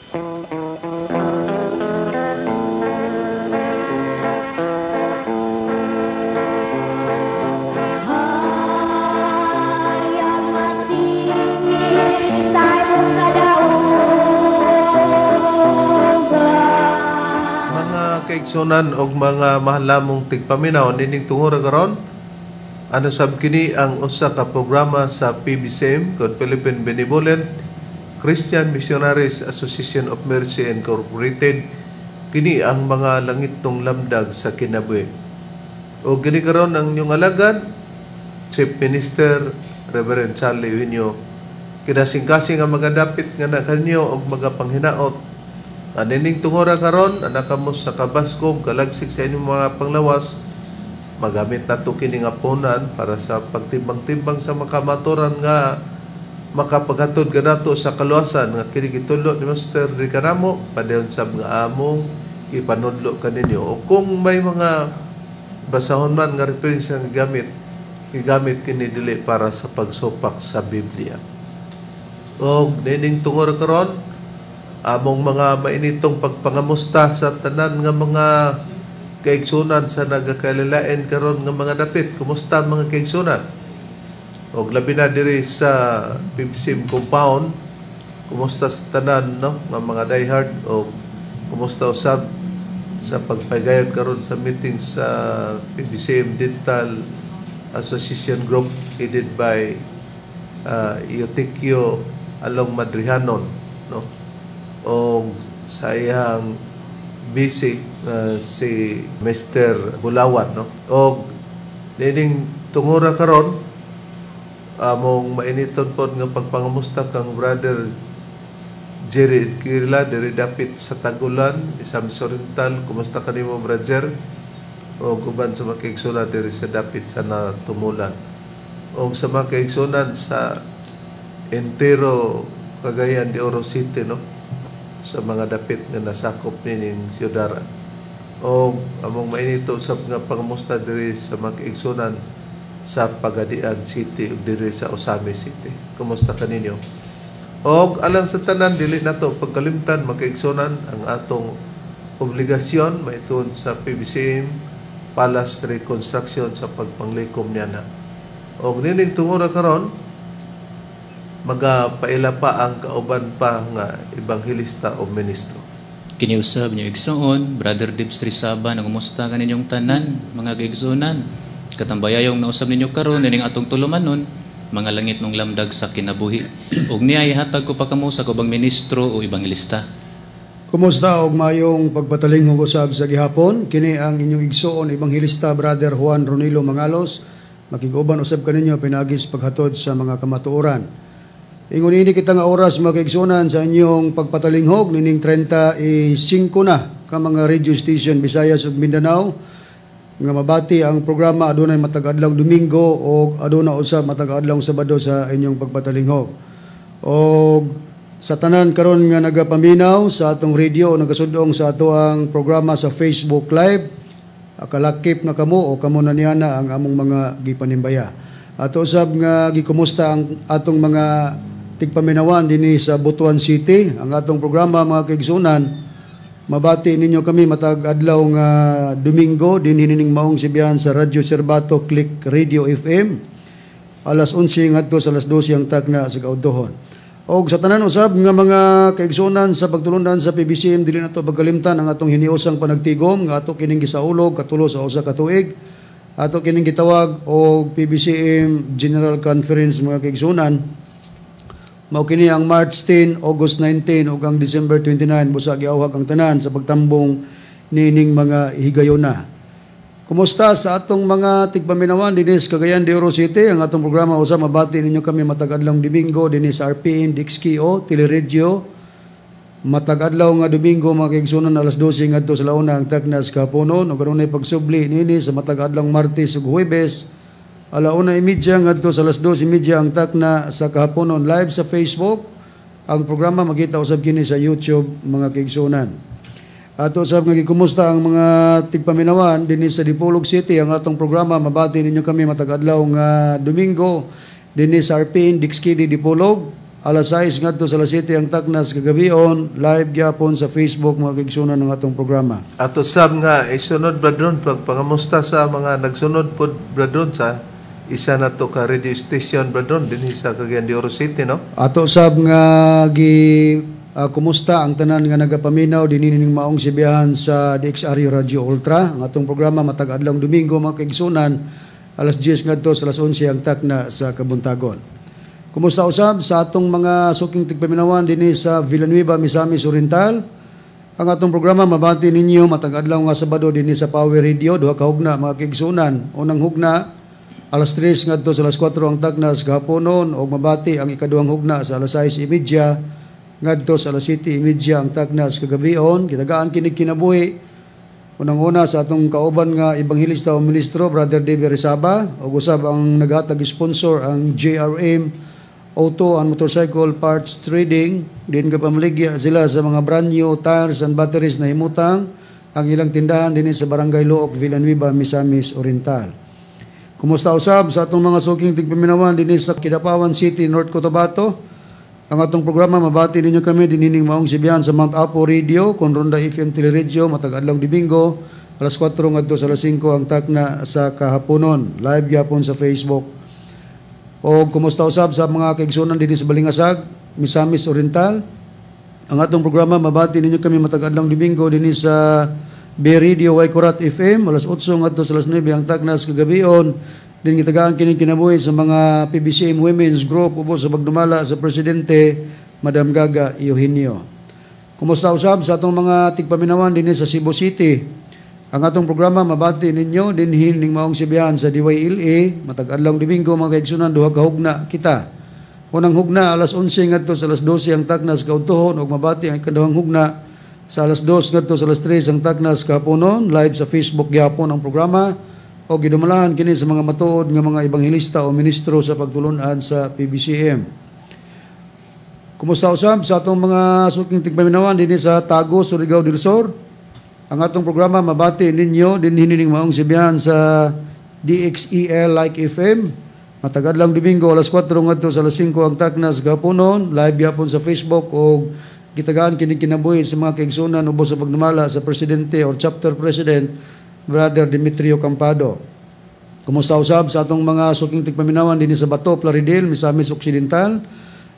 Mga kaigsunan og mga mahalamong tigpaminaw nining tungura karon, ano sab kini ang usa ka programa sa PBCM kon Philippine Benevolent Christian Missionaries Association of Mercy Incorporated. Kini ang mga langitong lamdag sa kinabuhi. O kini karon ang inyong alagad, Chief Minister Reverend Charlie Eugenio, kinasingkasing nga magadapit nga na kanyo og magapanghinaot. Anining tungura karon, anak kamo sa kabaskog, kalagsik sa inyong mga panglawas, magamit nato kini nga punan para sa pagtimbang-timbang sa makamaturan nga makapaghatod kanato sa kaluwasan nga kini gitudlo ni Master Ricaramo padayon sab nga among ipanudlo kaninyo. O kung may mga basahon man nga referensya nga gamit, gigamit kini dili para sa pagsupak sa Biblia. Og nining tungura karon, among mga mainitong pagpangamusta sa tanan nga mga kaigsunan sa nagakalilain karon nga mga dapit. Kumusta mga kaigsunan? Og labi na diri sa PBCM compound, kumusta sa tanan, no, nga mga diehard, og kumusta usab sa pagpagayon karon sa meeting sa PBCM Dental Association Group headed by Eutikio Along Madrihanon, no, og sa iyang busy si Mr. Bulawan, no. Og nining tungura karon, among mainiton pod nga pagpangamusta kang Brother Jerry Kirla diri dapit sa Tagulan, Misamis Oriental. Kumusta kanimo, Brother? Og uban sa mga kaigsunan diri sa dapit sa Natumulan, og sa mga kaigsunan sa entero Cagayan de Oro City, no, sa mga dapit nga nasakop nining siyudad. O among mainito usab nga pangamusta diri sa mga kaigsunan sa Pagadian City ug diri sa Ozamiz City. Kumusta kaninyo? Og alang sa tanan, dili nato pagkalimtan, mga kaigsunan, ang atong obligasyon maitun sa PBCM Palace Reconstruction sa pagpanglikom niya na. Og nining tungura karon, magapaila pa ang kauban pa nga ebanghelista o ministro. Kini usab niyo igsoon, Brother Dibs Trisaba, nangumusta kaninyong tanan, mga kaigsuonan. Katambayayong nausab ninyo karon nining atong tulumanon, mga langit nung lamdag sa kinabuhi. Ug niya ihatag ko pa kamo sa kubang ministro o ebanghelista. Kumusta og mayong pagpatalinghog usab sa gihapon? Kini ang inyong igsoon, Ebanghelista Brother Juan Ronilo Mangalos, makig-uban usab kaninyo pinaagi sa paghatod sa mga kamatuoran. Ingon ini kita nga oras, mga kaigsuonan, sa inyong pagpatalinghog nining 35 na ka mga radio station Visayas ug Mindanao nga mabati ang programa adunay matag adlaw Domingo o aduna usab matag adlaw Sabado sa inyong pagpatalinghog. Og sa tanan karon nga nagapaminaw sa atong radio o nagasudong sa ato ang programa sa Facebook Live, kalakip na kamo o kamo na niya na ang among mga gipanimbaya. Ato usab nga gikumusta ang atong mga tigpaminawan dinhi sa Butuan City. Ang atong programa, mga kaigsunan, mabati ninyo kami matag adlaw nga Domingo dinhi nining maong sibihan sa Radyo Serbato Click Radio FM alas 11 ngadto sa alas 12 ang tagna sa kaudtohon. Og sa tanan usab nga mga kaigsunan sa pagtulunan sa PBCM, dili nato pagkalimtan ang atong hiniusang panagtigom nga ato kining gisaulog katulo sa usa ka tuig. Ato kining gitawag og PBCM General Conference, mga kaigsunan. Mao kini ang March 10, August 19 ug ang December 29. Busa giawhag ang tanan sa pagtambong nining mga higayona. Kumusta sa atong mga tigpaminawan dinhi sa Cagayan de Oro City? Ang atong programa usab mabati ninyo kami matag adlaw Domingo dinhi sa RPN DXKO Teleradyo. Matag adlaw nga Domingo, mga kaigsunan, alas 12 ngadto sa launa ang tagnas kahaponon, ug adunay pagsubli niini sa matag adlaw Martes ug Huwebes 1:30 ngadto sa alas 2:30 ang takna sa kahaponon, live sa Facebook. Ang programa makita usab kini sa YouTube, mga kaigsunan. Ato usab nga gikumusta ang mga tigpaminawan dinhi sa Dipolog City. Ang atong programa mabati ninyo kami matag adlaw nga Domingo dinhi sa RPN Dixkidi Dipolog. alas 6 ngadto sa alas 7 ang taknas kagabion, live gyapon sa Facebook, mga kaigsunan, ng atong programa. Ato sab nga isunod, Bradron, pagpangamusta sa mga nagsunod pod, Bradron, sa isa na to ka radio station, Bradron, dinhi sa Cagayan de Oro City, no? Ato sab nga gi kumusta ang tanan nga nagapaminaw dinhi ning maong sibihan sa DXRU Radio Ultra. Ang atong programa matag adlawng Domingo, mga kaigsunan, alas 10 ngadto sa alas 11 ang takna sa kabuntagon. Kumusta usab sa atong mga suking tigpaminawan dinhi sa Villanueva, Misamis Oriental? Ang atong programa mabati ninyo matag adlaw nga Sabado dinhi sa Power Radio, duha ka hugna, mga kaigsunan. Unang hugna alas 3 ngadto sa alas 4 ang tagnas kahaponon ug mabati ang ikaduhang hugna sa alas 6:30 ngadto sa alas 7:30 ang tagnas kagabion. Gitagaan kini kinabuhi unang-una sa atong kauban nga ebanghelista o ministro, Brother David Rizaba, ug usab ang naghatag sponsor, ang JRM Auto and Motorcycle Parts Trading. Din kapamaligya sila sa mga brand new tires and batteries na himutang ang ilang tindahan dinhi sa Barangay Looc, Villanueva, Misamis Oriental. Kumusta usab sa atong mga suking tigpaminawan dinhi sa Kidapawan City, North Cotabato? Ang atong programa mabati ninyo kami dinining maong sibihan sa Mount Apo Radio, kon Ronda FM Teleradyo matag adlaw Domingo alas 4 ngadto sa alas 5 ang takna sa kahaponon, live gyapon sa Facebook. O kumusta usab sa mga kaigsunan dinhi sa Balingasag, Misamis Oriental? Ang atong programa mabati ninyo kami matag adlaw Domingo dinhi sa B Radio Waikurat FM alas 8 ngadto sa alas 9 ang taknas kagabion. Din gitagaan kini kinabuhi sa mga PBCM Women's Group ubos sa pagdumala sa presidente, Madam Gaga Eugenio. Kumusta usab sa atong mga tigpaminawan dinhi sa Cebu City? Ang atong programa mabati ninyo dinhi ning maong sibihan sa DYLA matag adlaw Domingo, mga kaigsunan, duha ka hugna kita. Unang hugna alas 11 ngadto sa alas 12 ang taknas kaudtohon ug mabati ang ikaduhang hugna sa alas 2 ngadto sa alas 3 ang taknas kahaponon, live sa Facebook gyapon ang programa o gidumalahan kini sa mga matuod nga mga ebanghelista o ministro sa pagtulun-an sa PBCM. Kumusta usab sa atong mga suking tigpaminawan dinhi sa Tago, Surigao del Sur? Ang atong programa mabati ninyo dinhi ning maong sibihan sa DXEL Like FM matag adlaw Domingo alas 4 ngadto sa alas 5 ang taknas kahaponon, live gyapon sa Facebook og gitagaan kini kinabuhi sa mga kaigsunan ubos sa pagdumala sa presidente or chapter president, Brother Demetrio Campado. Kumusta usab sa atong mga suking tigpaminawan dinhi sa Bato, Plaridel, Misamis Occidental?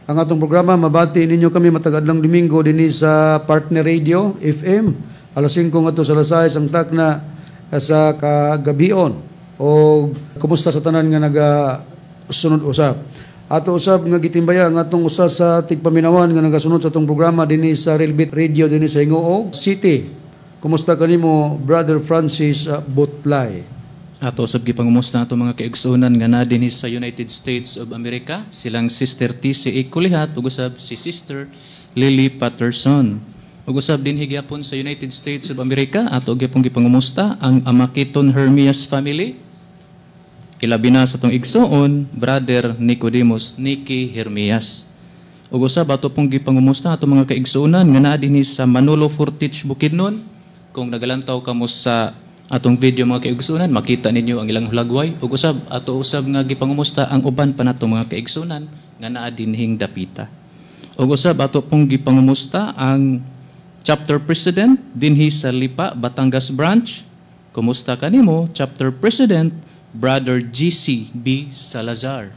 Ang atong programa mabati ninyo kami matag adlaw Domingo dinhi sa Partner Radio FM alas 5 ngadto sa alas 6 ang takna sa kagabion. O kumusta sa tanan nga naga sunod usab? Ato usab nga gitimbaya ang atong usa sa tigpaminawan nga nagasunod sa atong programa dinhi sa Relbit Radio dinhi sa Gingoog City. Kumusta kanimo, Brother Francis Butlay? Ato usab gipangumusta ato mga kaigsuonan nga naa dinhi sa United States of America, silang Sister TC Ikulihat ug usab si Sister Lily Patterson. Ug usab dinhi gyapon sa United States of America, ato gyapon gipangumusta ang Amakiton Hermias family. Ilabi na sa atong igsuon, Brother Nicodemus Nicky Hermias. Ug usab ato pong gipangumusta ato mga kaigsuonan nga naa dinhi sa Manolo Fortich, Bukidnon. Kung nagalantaw kamo sa atong video, mga kaigsuonan, makita ninyo ang ilang hulagway. Ug usab ato usab nga gipangumusta ang uban pa nato mga kaigsuonan nga naa dinhing dapita. Ug usab ato pong gipangumusta ang chapter president dinhi sa Lipa, Batangas branch. Kumusta kanimo, chapter president Brother GC B. Salazar?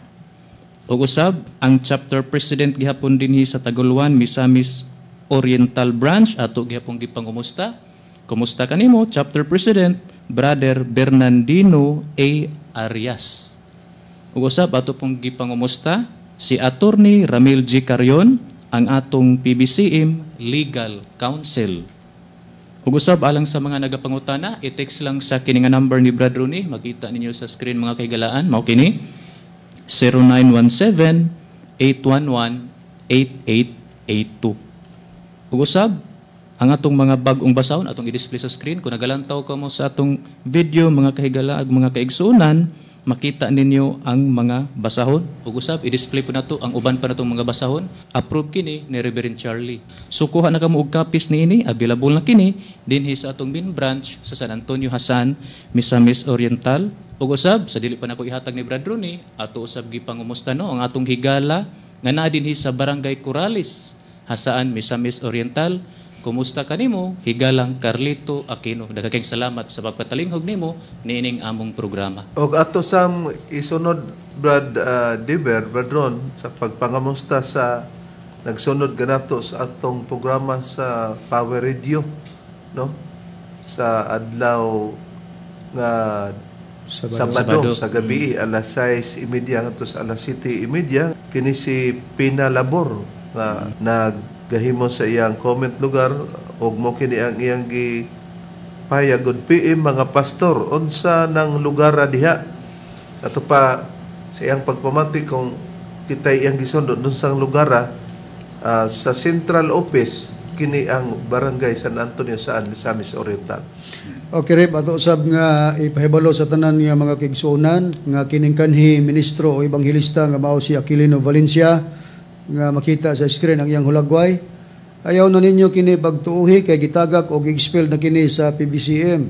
Ug usab ang chapter president gihapon dinhi sa Taguluan, Misamis Oriental branch, ato gihapon gipangumusta. Kumusta kanimo, chapter president Brother Bernardino A. Arias? Ug usab ato pong gipangumusta si Attorney Ramil G. Carion, ang atong PBCM Legal Counsel. Ug usab alang sa mga nagapangutana, i-text lang sa kini nga number ni Brad Rooney, makita ninyo sa screen, mga kahigalaan, mao kini 0917-811-8882. Ug usab ang atong mga bag-ong basahon atong i-display sa screen. Kung nagalantaw kamo sa atong video, mga kahigala ug mga kaigsuonan, makita ninyo ang mga basahon. Ug usab i-display po nato ang uban pa natong mga basahon. Approve kini ni Reverend Charlie. So kuha na kamo og copies niini, available na kini dinhi sa atong main branch sa San Antonio Hasan, Misamis Oriental. Ug usab sa dili pa nako ihatag ni Brad Rooney, ato usab gipangumusta no ang atong higala Nga naa dinhi sa Barangay Corrales, Jasaan, Misamis Oriental. Kumusta kanimo, Higalang Carlito Aquino? Daghang salamat sa pagpatalinghog nimo niining among programa. Og ato sam isunod, Brad Diber, Brad Ron, sa pagpangamusta sa nagsunod ganato sa atong programa sa Power Radio, no? Sa adlaw nga Sabado. Sabado, Sabado. Sa gabi, alas 6:30 ngadto sa alas 7:30. Kini si Pina Labor nga naggahimo sa iyang comment lugar og mo kini ang iyang gi payag: "Good PM, mga pastor, unsa nang lugar diha?" Sa ato pa sa iyang pagpamati, kung kita iyang gisundot dun sang lugar, sa Central Office kini ang Barangay San Antonio, Saan, Misamis Oriental. Okay, Rep, ato usab nga ipahibalo sa tanan nga mga kaigsuonan nga kining kanhi ministro o ebanghelista nga mao si Aquilino Valencia nga makita sa screen ang iyang hulagway. Ayaw na ninyo kini pagtuuhi kay gitagak o gi-expel na kini sa PBCM.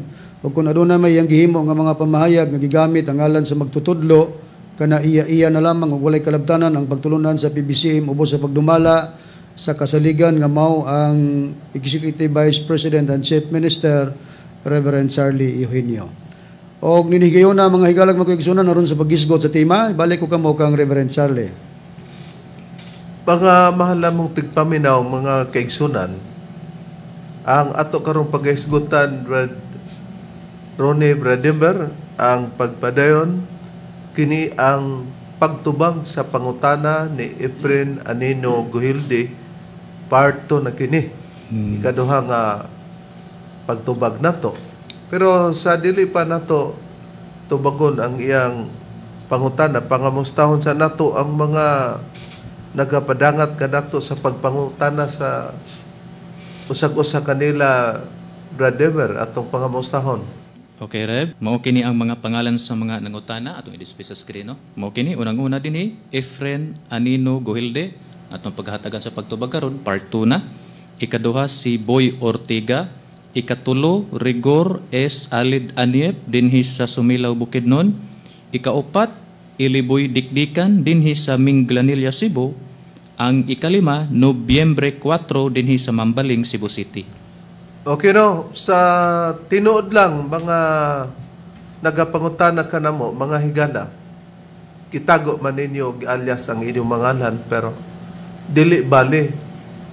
O kung aduna may iyang gihimo nga mga pamahayag nga gigamit ang ngalan sa magtutudlo, kana iya-iya na lamang ug walay kalabtanan ang pagtulunan sa PBCM ubos sa pagdumala sa kasaligan nga mao ang Executive Vice President and Chief Minister Reverend Charlie Eugenio. Og ninihigayon na, mga higalag mga kaigsuonan, aron sa paghisgot sa tema, balik ko kamo kang Reverend Charlie. Mga mahal namong tigpaminaw, mga kaigsunan, ang ato karong paghisgutan, Brad Ronnie, Brad Denver, ang pagpadayon, kini ang pagtubag sa pangutana ni Efren Anino Guhilde, part 2 na kini. Ikaduha nga pagtubag nato. Pero sa dili pa nato tubagon ang iyang pangutana, pangamustahon sa nato ang mga nagapadangat kanato sa pagpangutana sa usag-usa kanila, Brad Dever, atong pangamustahon. Okay, Rev. Mao kini ang mga pangalan sa mga nangutana atong i-display sa screen, no? Mao kini unang-una dinhi, Efren Anino Guhilde, atong paghatagan sa pagtubag karon, part 2 na. Ikaduha, si Boy Ortega, ikatulo, Rigor S. Alid Aniep dinhi sa Sumilaw, Bukidnon, ikaupat, Iliboy Dikdikan dinhi sa Minglanilla, Cebu, ang ikalima, Nobyembre 4 dinhi sa Mambaling, Cebu City. Okay, no, sa tinuod lang, mga nagapangutana kanamo, mga higala, gitago man ninyo og alias ang inyong mga ngalan, pero dili bali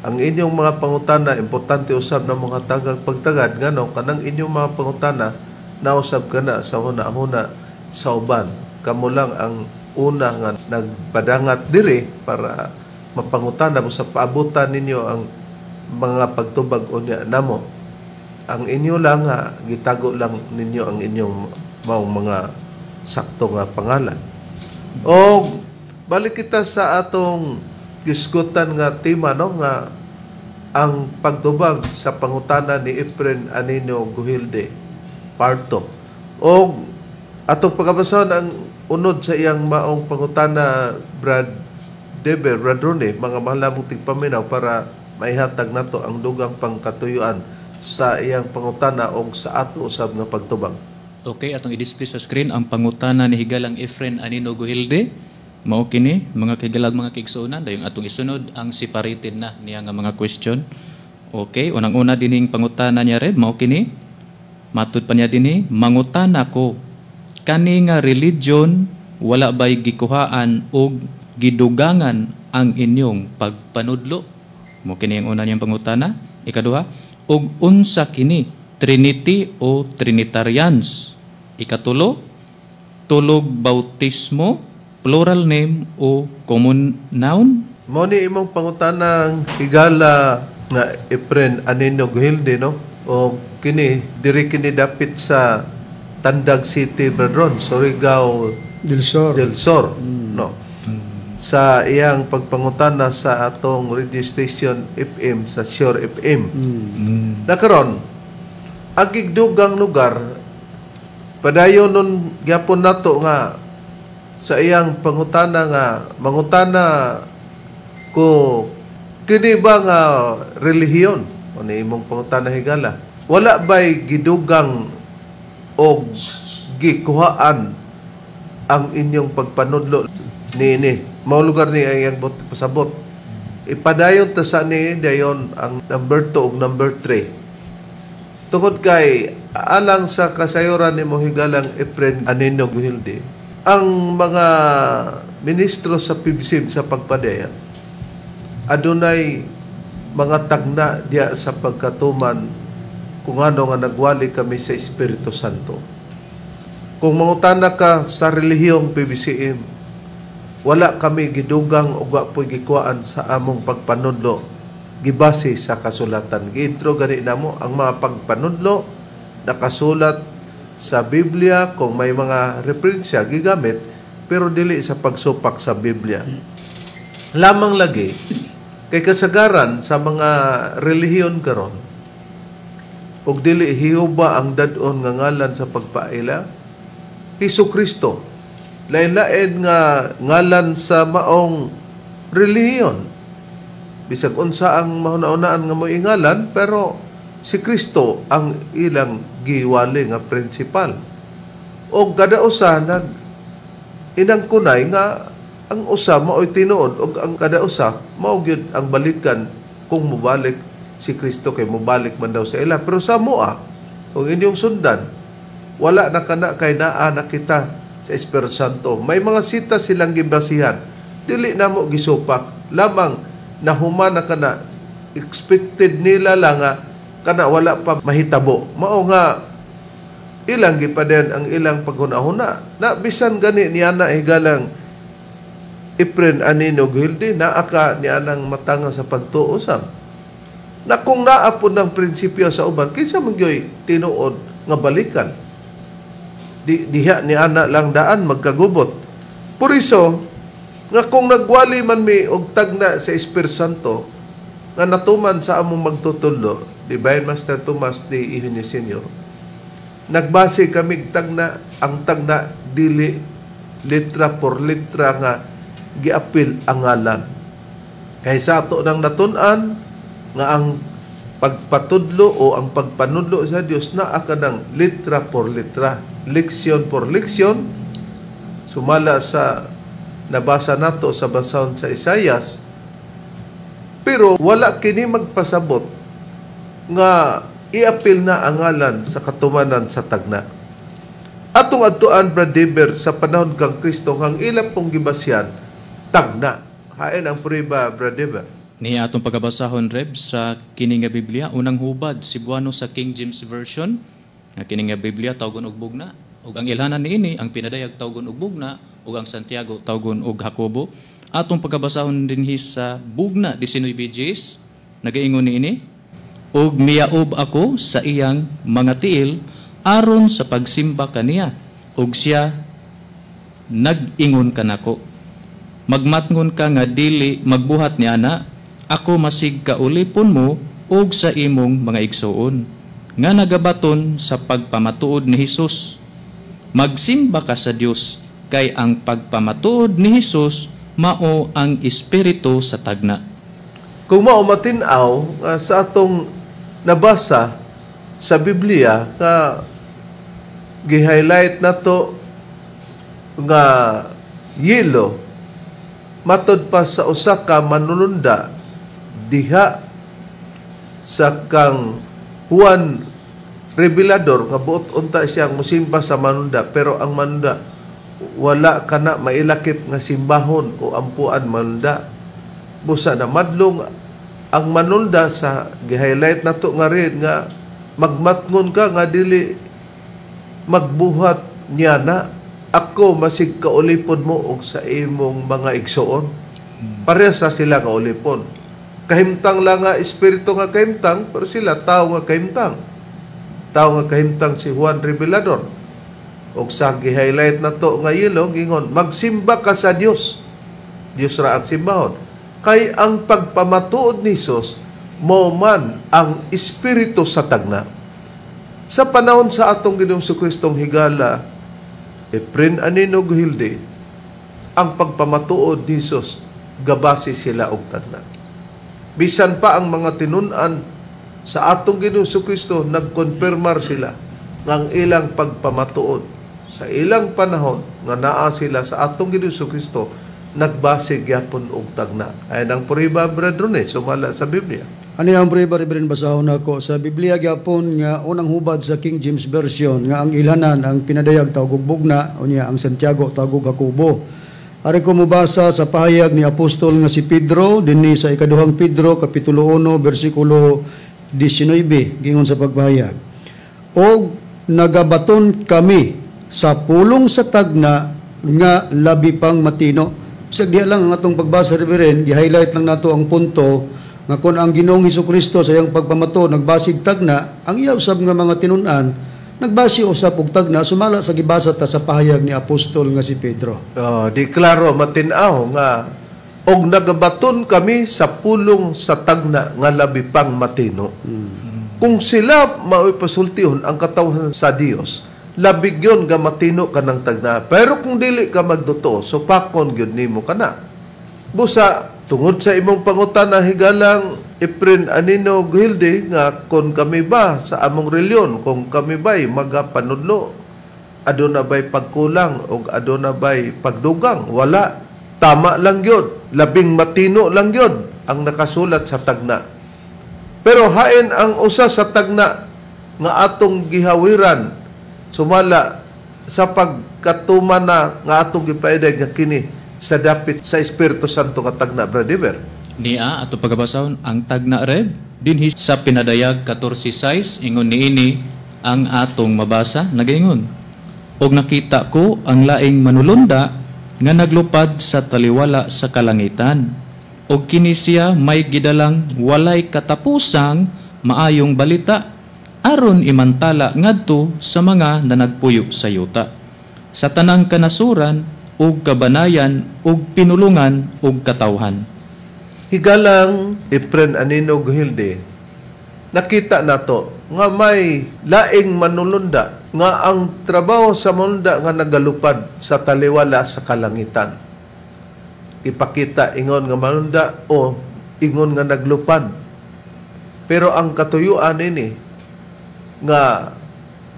ang inyong mga pangutana, importante usab na mga tagag pagtagad ngano kanang inyong mga pangutana nausab kana sa huna-huna sa uban. Kamo lang ang una nga nagpadangat diri para mapangutana mo sa paabutan ninyo ang mga pagtubag unya namo. Ang inyo lang nga gitago lang ninyo ang inyong maong mga sakto nga pangalan. O balik kita sa atong gisgutan nga tema, no, nga ang pagtubag sa pangutana ni Efren Anino Guhilde, part 2. O atong pagkabasahon ang unod sa iyang maong pangutana, Brad Deber, Brad Rone, mga mahal namong tigpaminaw, para maihatag nato ang dugang pangkatuyuan sa iyang pangutana o sa ato usab nga pagtubag. Okay, atong i-display sa screen ang pangutana ni Higalang Efren Anino Guhilde. Mao kini, mga kahigalag, mga kaigsuonan, dayong atong isunod ang separated na niya nga mga question. Okay, unang-una dinhing pangutana niya, Reb, mao kini. Matud pa niya dinhi, "Mangutana ko, kani nga religion, wala bay gikuhaan og gidugangan ang inyong pagpanudlo?" Mao kini ang una niyang pangutana. Ikaduha, "Og unsa kini, Trinity o Trinitarians? Ikatulo, tulog bautismo, plural name o common noun?" Mo ni imong pangutanang higala nga Efren Anino Guhilde, no? O kini diri kini dapit sa Tandag City, Brad Ron, Surigao Del Sur. Del Sur, no? Sa iyang pagpangutana sa atong radio station FM sa Sure FM. Nakaron, ang gigdugang lugar padayon nun gyapon nato nga sa iyang pangutana nga mangutana ko, kini ba nga relihiyon o ni imong pangutana, higala, wala ba'y gidugang og gikuhaan ang inyong pagpanudlo niini? Mao lugar ni ang iyang pasabot. Ipadayon ta sa ni dayon ang number 2 ug number 3. Tungod kay alang sa kasayuran ni higalang Efren Anino Gujilde, ang mga ministro sa PBCM sa pagpadayon adunay mga tagna diya sa pagkatuman kung ano nga nagwali kami sa Espiritu Santo. Kung mangutana ka sa relihiyong PBCM, wala kami gidugang o wa po'y gikuhaan sa among pagpanudlo gibase sa kasulatan. Giintro gani namo ang mga pagpanudlo nakasulat sa Biblia, kung may mga referensya gigamit, pero dili sa pagsupak sa Biblia. Lamang lagi kay kasagaran sa mga relihiyon karon ug dili Jehova ang dad-on nga ngalan sa pagpaila, Hesus Kristo. Lain-lain nga ngalan sa maong relihiyon. Bisag unsa ang mahuna-unaan nga moingalan, pero si Kristo ang ilang giwali nga principal. O kada usa nag inangkunay nga ang usa mao'y tinuod ug ang kada usa mao gyud ang balikan kung mobalik si Kristo kay mobalik man daw sa ila. Pero sa moa, kung inyong sundan, wala na kana kay naa na kita sa Espiritu Santo. May mga sita silang gibasihan. Dili na mo gisupak. Lamang nahuman na kana, expected nila lang nga kana wala pa mahitabo. Mao nga ilang gipadayon ang ilang paghuna-huna. Na bisan gani niya na higalang Efren Anino Gujilde, naa ka niya nang matanga sa pagtuo sa. Na kung naa po ng prinsipyo sa uban, kinsa man gyoy tinuod nga balikan. Diha ni ana lang daan magkagubot. Por iso, nga kung nagwali man mi og tagna sa Espiritu Santo, nga natuman sa among magtutudlo, Divine Master Tomas D. Eugenio Senior, nagbase kami tagna, ang tagna dili litra por litra nga giapil ang ngalan. Kay sa ato nang natun-an nga ang pagpatudlo o ang pagpanudlo sa Dios naa ka ng litra por litra, leksyon por leksyon, sumala sa nabasa nato sa basahon sa Isayas, pero wala kini magpasabot nga iapil na ang ngalan sa katumanan sa tagna. Atong adtuan, Brad Dever, sa panahon kang Kristo, ang ila pong gibasyan, tagna. Hain ang prueba, Brad Dever. Ni atong pagkabasahon, Reb, sa kini nga Biblia, unang hubad, Cebuano sa King James Version. Nga kini nga Biblia tawgon og bugna, ug ang ilhanan niini ang pinadayag tawgon og bugna, ug ang Santiago tawgon og Jacobo. Atong pagkabasahon dinhi sa bugna 19 BGs, nagaingon niini, ug miyaob ako sa iyang mga tiil aron sa pagsimba kaniya, ug siya nag-ingon kanako, magmatngon ka nga dili magbuhat ni ana, ako masig kaulipon mo ug sa imong mga igsuon nga nagabaton sa pagpamatuod ni Hesus. Magsimba ka sa Dios, kay ang pagpamatuod ni Hesus mao ang espiritu sa tagna. Kung mao matin-aw sa atong nabasa sa Biblia nga gi-highlight nato nga yelo, matod pa sa usa ka manununda diha sa kang Juan Revelador nga buot unta siyang musimba sa manunda, pero ang manunda wala kana mailakip nga simbahon o ampuan manunda. Busa na madlong ang manunda sa gi-highlight nato nga rin nga magmatngon ka nga dili magbuhat niya na, ako masig kaulipon mo og sa imong mga igsuon. Parehas na sila kaulipon. Kahimtang lang nga espiritu nga kahimtang, pero sila tao nga kahimtang. Tao nga kahimtang si Juan Revelador. Og sa gi-highlight na to nga yelo, gingon, magsimba ka sa Dios. Dios ra ang simbahon. Kay ang pagpamatuod ni Hesus mao man ang espiritu sa tagna. Sa panahon sa atong Ginoong Jesukristong higala, Efren Anino Gujilde, ang pagpamatuod ni Hesus gabase sila og tagna. Bisan pa ang mga tinun-an sa atong Ginoong Jesucristo, nagkonfirmar sila nga ang ilang pagpamatuod sa ilang panahon nga naa sila sa atong Ginoong Jesucristo nagbase gyapon og tagna. Ay ang prueba, Brad Rone, sumala sa Biblia. Ani ang prueba, Reverend, basahon nako sa Biblia gyapon nga unang hubad sa King James Version nga ang ilhanan ang pinadayag tawag og bugna, unya ang Santiago tawag og Jacobo. Ari ko mobasa sa pahayag ni apostol nga si Pedro dinhi sa ikaduhang Pedro kapitulo 1 bersikulo 19, gingon sa pagpahayag: "Og nagabaton kami sa pulong sa tagna nga labi pang matino." Sa diha lang ang atong pagbasa, Reverend, gi-highlight lang nato ang punto nga kung ang Ginoong Kristo sa iyang pagpamato nagbasig tagna, ang iya usab nga mga tinun-an nagbase usab og tagna sumala sa gibasa ta sa pahayag ni apostol nga si Pedro. Oh, di klaro matin-aw nga og nagabaton kami sa pulong sa tagna nga labi pang matino. Kung sila mao'y pasultihon ang katawhan sa Dios, labi gyud nga matino kanang tagna. Pero kung dili ka magtotoo, supakon gyud nimo kana. Busa tungod sa imong pangutana, higalang Efren Anino Gilde, nga kung kami ba sa among reliyon, kung kami ba'y magapanudlo, aduna ba'y pagkulang o aduna ba'y pagdugang? Wala. Tama lang yun. Labing matino lang yun ang nakasulat sa tagna. Pero hain ang usa sa tagna nga atong gihawiran sumala sa pagkatuman na nga atong gipaiday nga kini sa dapit sa Espiritu Santo nga tagna, Brother Iver? Niya ato pagabasahon ang tagna, Reb, dinhi sa Pinadayag 14:6, ingon niini ang atong mabasa, nagaingon: "Og nakita ko ang laing manulunda nga naglupad sa taliwala sa kalangitan, og kini siya may gidalang walay katapusang maayong balita aron imantala ngadto sa mga nanagpuyo sa yuta, sa tanang kanasuran ug kabanayan ug pinulungan ug katawhan." Higalang Efren Anino Guhilde, nakita nato nga may laing manulunda nga ang trabaho sa manulunda nga nagalupad sa taliwala sa kalangitan. Ipakita ingon nga manulunda o ingon nga naglupad. Pero ang katuyuan ini nga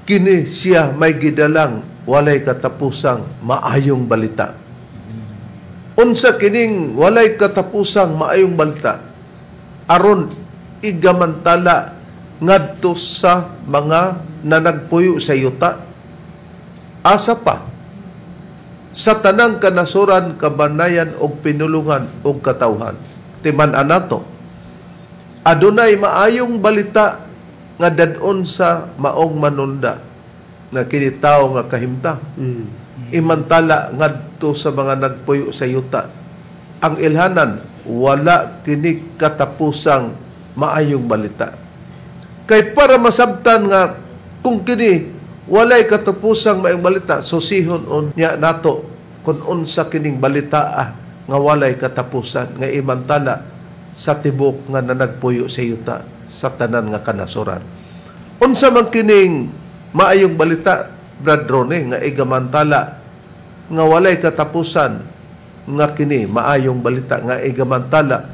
kini siya may gidalang walay katapusang maayong balita. Unsa kining walay katapusang maayong balita? Aron igamantala ngadto sa mga nanagpuyo sa yuta. Asa pa? Sa tanang kanasuran, kabanayan og pinulungan og katawhan. Timan-an nato. Adunay maayong balita nga dad-on sa maong manunda nga kini tawo nga kahimtang. Imantala ngadto sa mga nagpuyo sa yuta. Ang ilhanan, wala kini katapusang maayong balita. Kay para masabtan nga kung kini walay katapusang maayong balita, susihon unya nato kung unsa kining balita nga walay katapusan nga imantala sa tibok nga nanagpuyo sa yuta sa tanan nga kanasuran. Unsa man kining maayong balita, Brad Rone, nga igamantala nga walay katapusan nga kini maayong balita nga igamantala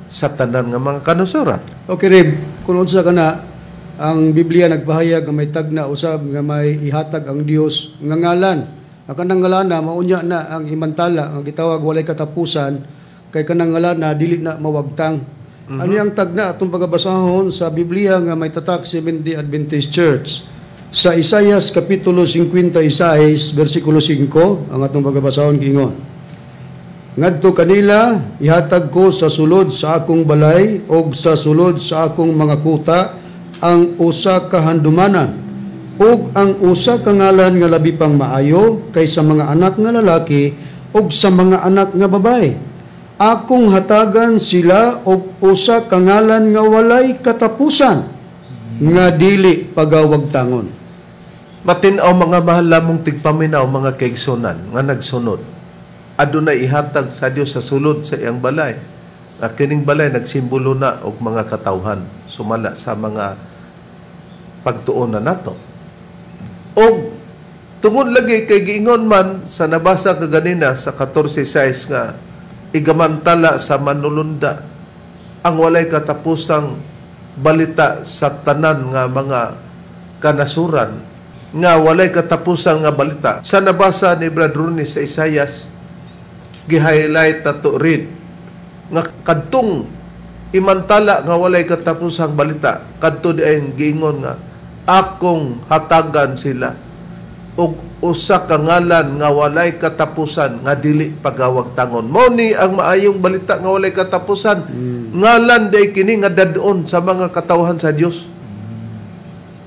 sa tanan nga mga kanasuran? Okay, Reb, kung unsa ka na, ang Biblia nagpahayag nga may tagna usab nga may ihatag ang Dios nga ngalan. Ang kanang ngalana maunya na ang imantala ang gitawag walay katapusan, kay kanang ngalana dili na mawagtang. Ano ang tagna atong pagabasahon sa Biblia nga may tatak Seventh-day Adventist Church? Sa Isayas Kapitulo 56 versikulo 5 ang atong pagabasahon, giingon: "Ngadto kanila ihatag ko sa sulod sa akong balay og sa sulod sa akong mga kuta ang usa ka handumanan ug ang usa ka ngalan nga labi pang maayo kaysa mga anak nga lalaki ug sa mga anak nga babae. Akong hatagan sila og usa ka ngalan nga walay katapusan nga dili pagawagtangon." Matin-aw, mga mahal lamong tigpaminaw, mga kaigsunan nga nagsunod. Adunay ihatag sa Dios sa sulod sa iyang balay. Nga kining balay nagsimbolo na og mga katawhan sumala sa mga pagtuon na nato. Og tungod lagi kay giingon man sa nabasa kaganina sa 14:6 nga igamantala sa manulunda ang walay katapusang balita sa tanan nga mga kanasuran nga walay katapusan nga balita. Sa nabasa ni Brad Rooney sa Isayas, Gi-highlight nato rin nga kadtong imantala nga walay katapusang balita, kadto di ay giingon nga akong hatagan sila og usa ka ngalan nga walay katapusan nga dili pagawagtangon. Mao ni ang maayong balita nga walay katapusan. Ngalan day kini nga dad-on sa mga katawhan sa Dios.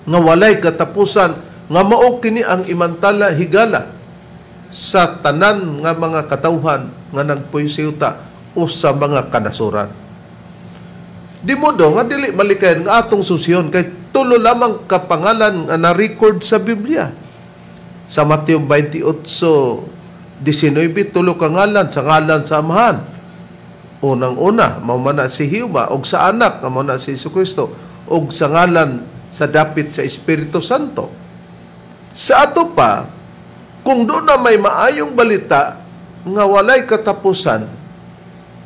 Nga walay katapusan, nga mao kini ang imantala higala sa tanan nga mga katawhan nga nagpuyo sa yuta o sa mga kanasuran. Di modo nga dili malikayan nga atong susyon kay tulo lamang kapangalan nga na-record sa Biblia. Sa Mateo 28:19, tulo ka ngalan, sa ngalan sa Amahan. Unang-una, mao man na si Jehova, og sa anak, nga mao na si Jesucristo, og sa ngalan sa dapit sa Espiritu Santo. Sa ato pa, kung doon na may maayong balita nga walay katapusan,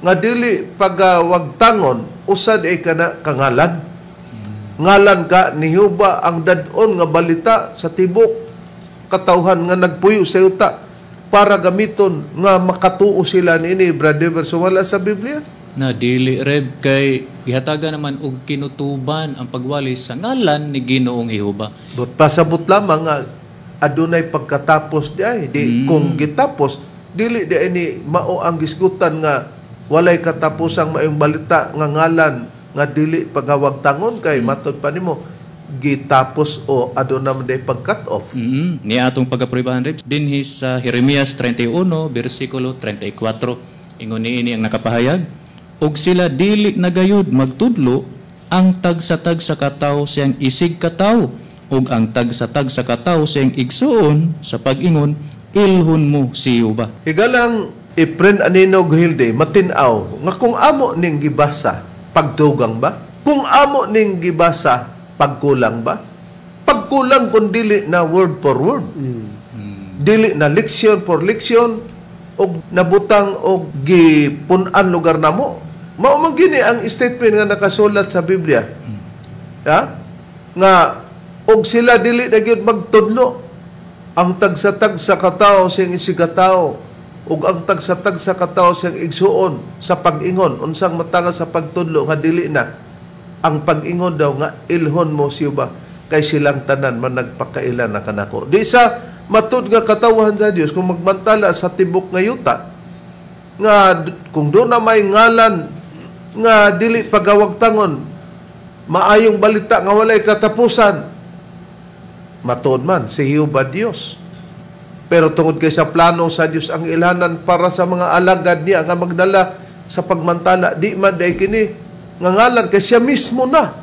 nga dili pagawagtangon, usa di ka na kangalan. Ngalan ka ni Jehova ang dad-on nga balita sa tibok katawhan nga nagpuyo sa yuta para gamiton nga makatuo sila niini, Brother, so wala sa Biblia. Na dili, Reb, kay gihatagan naman og kinutuban ang pagwali sa ngalan ni Ginoong Jehova. But pasabot lamang nga adunay pagkatapos di ay di kung gitapos dili di ini mao ang gisgutan nga walay katapusang maayong balita nga ngalan nga dili pagawagtangon kay matud pa nimo gitapos o aduna man day pag-cut off. Ni atong pagkapruibahan, Reb, dinhi sa Jeremias 31 bersikulo 34. Ingon niini ang nakapahayag, og sila dili na gayud magtudlo ang tagsa-tagsa katawo siyang isig katawo ug ang tagsa-tagsa katawo siyang igsuon sa pag-ingon, ilhon mo si Jehova. Higalang Efren Anino Hilde, matin-aw nga kung amo ning gibasa, pagdugang ba? Kung amo ning gibasa, pagkulang ba? Pagkulang kung dili na word for word. Dili na leksyon for leksyon og nabutang og gipun-an lugar namo. Mao man gini ang statement nga nakasulat sa Biblia. Ha? Nga og sila dili na gyud magtudlo ang tagsa-tagsa katawo siyang isigatawo ug ang tagsa-tagsa katawo siyang igsuon sa pag-ingon unsang matanga sa pagtudlo nga dili na ang pag-ingon daw nga ilhon mo siya ba kay silang tanan man nagpakaila na kanako. Di sa matud nga katawhan sa Dios kung magmantala sa tibok nga yuta nga kung doon na may ngalan nga dili pagawagtangon maayong balita nga walay katapusan, matuod man si Jehova Dios. Pero tungod kay sa plano sa Dios ang ilhanan para sa mga alagad niya nga magdala sa pagmantala, di man day kini nga ngalan kay siya mismo na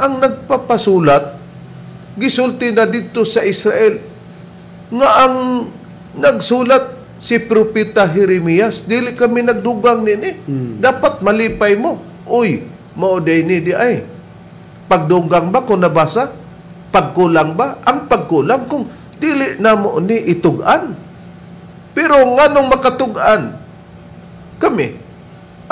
ang nagpapasulat. Gisulti na dito sa Israel nga ang nagsulat si Propeta Jeremias, dili kami nagdugang nini. Dapat malipay mo. Uy, mao day ni di ay. Pagdugang ba kung nabasa? Pagkulang ba? Ang pagkulang kung dili na mo ni itug-an. Pero nganong makatug-an kami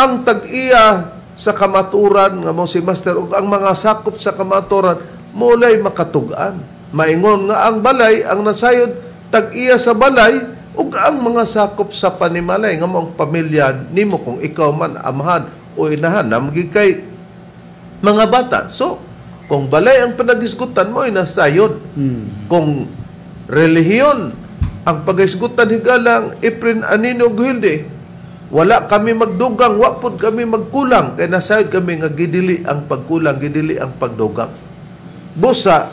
ang tag-iya sa kamaturan nga mo si Master ug ang mga sakop sa kamaturan mulay makatug-an. Maingon nga ang balay ang nasayod tag-iya sa balay ug ang mga sakop sa panimalay nga mong pamilya nimo kung ikaw man amahan o inahan namgi kay mga bata. So kung balay ang panagisgutan mo ay nasayod. Kung relihiyon ang pagisgutan higalang Efren Anino Guhilde, wala kami magdugang, wa pud kami magkulang kay nasayod kami nga gidili ang pagkulang, gidili ang pagdugang. Busa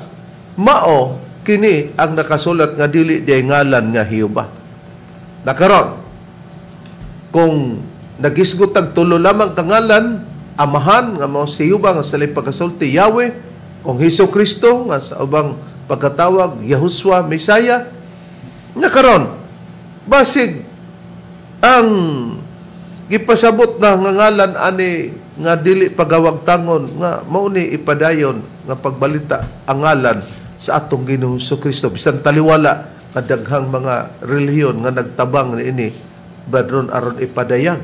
mao kini ang nakasulat nga dili di ngalan nga Jehova. Nakaron kung nagisgot ang tulo lamang kangalan, amahan nga mao si Jehova nga sa laing pagkasulti Yahweh, kung Hesus Kristo nga sa ubang pagkatawag Yahushua Mesaya. Nakaron basig ang gipasabot na nga ngalan ani nga dili pagawagtangon nga mao ni ipadayon nga pagbalita ang ngalan sa atong Ginoong Kristo bisan taliwala kadaghang mga relihiyon nga nagtabang niini badron aron ipadayag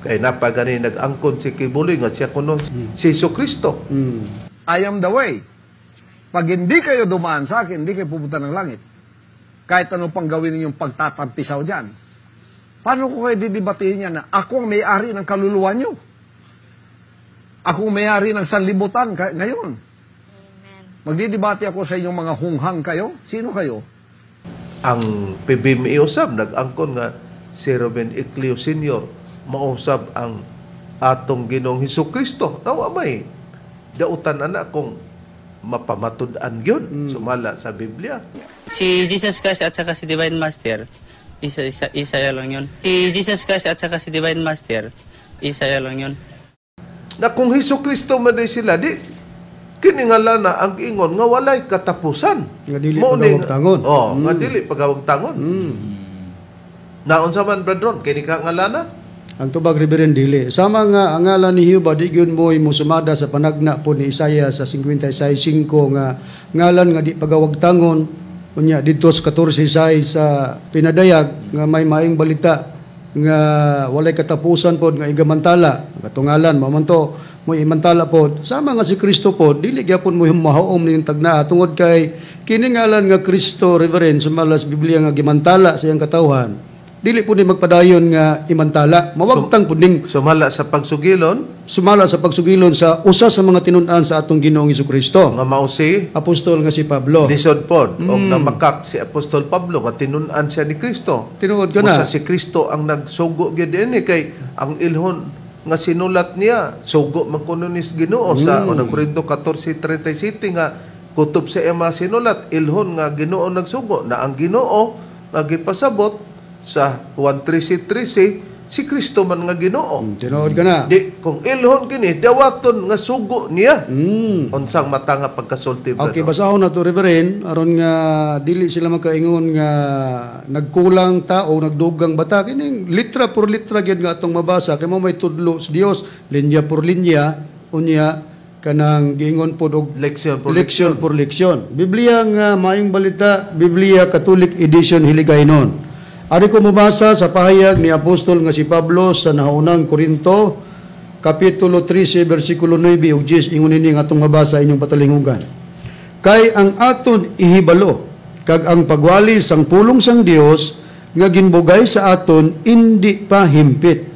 kay napagani nag-angkon si Kibuloy nga siya kuno si Hesus Kristo. I am the way. Pag hindi kayo dumaan sa akin, hindi kayo pupunta ng langit. Kahit ano pang gawin ninyong pagtatampisaw dyan. Paano ko kayo didebatehin yan na ako ang may-ari ng kaluluwa nyo? Ako ang may-ari ng sanlibutan ngayon. Magdidebate ako sa inyong mga hunghang kayo? Sino kayo? Ang PBMA usab nag-angkon nga si Ruben Ecleo Sr. mausab ang atong Ginoong Hesus Kristo. Nawa may dautan ana kung mapamatud-an gyud sumala sa Biblia. Si Jesus Christ at saka si Divine Master, isa isa lang yun. Si Jesus Christ at saka si Divine Master, isa lang yun. Na kung Hesus Kristo man di sila, di kiningala na ang ingon nga walay katapusan. Nga dili pagawagtangon. Oh, nga dili pagawagtangon. Naunsa man, Brad Ron, kini ka ngalana? Ang tubag, Reverend, dili. Sama nga ang ngalan ni Jehova di gyud mo'y musumada sa panagna po ni Isaiah sa 56:5 nga ngalan nga di pagawagtangon, unya didto sa 14:6 sa pinadayag nga may maayong balita nga walay katapusan pod nga igamantala katungalan mao man to mo imantala pod. Sama nga si Kristo pod dili gyapon mo mahaom ning tagnaa tungod kay kini ngalan nga Kristo, Reverend, sumala sa Biblia nga gimantala sa iyang katawhan, dili po ni magpadayon nga imantala. Mawagtang po ning sumala sa pagsugilon, sumala sa pagsugilon sa usa sa mga tinun-an sa atong Ginoong Hesukristo nga mao si apostol nga si Pablo. Lisod pod og namakak si Apostol Pablo nga tinun-an siya ni Kristo. Tinuod ka na. Usa si Kristo ang nagsugo gyud dinhi kay ang ilhon nga sinulat niya sugo man kuno ni Ginoo sa unang Korinto 14:37 nga kutob sa iya mga sinulat ilhon nga Ginoo nagsugo na ang Ginoo nga gipasabot sa Juan 13:13 si Kristo man nga Ginoo. Tinuod ka na. Di kung ilhon kini dawaton nga sugo niya. Unsang mata nga pagkasulti, brother? Okay, basahon na to, Reverend, aron nga dili sila makaingon nga nagkulang ta o nagdugang bata kining litra por litra gyud nga atong mabasa kay mo may tudlo sa Dios linya por linya, unya kanang giingon pod og leksyon por leksyon por leksyon. Biblia nga maayong balita, Biblia Catholic Edition Hiligaynon. Ari ko mabasa sa pahayag ni Apostol nga si Pablo sa naunang Korinto, Kapitulo 13, versikulo 9 ug 10, ingon ini nga atong mabasa inyong patalingugan. Kay ang aton ihibalo, kag ang pagwali sang pulong sang Dios nga ginbugay sa aton indi pa himpit.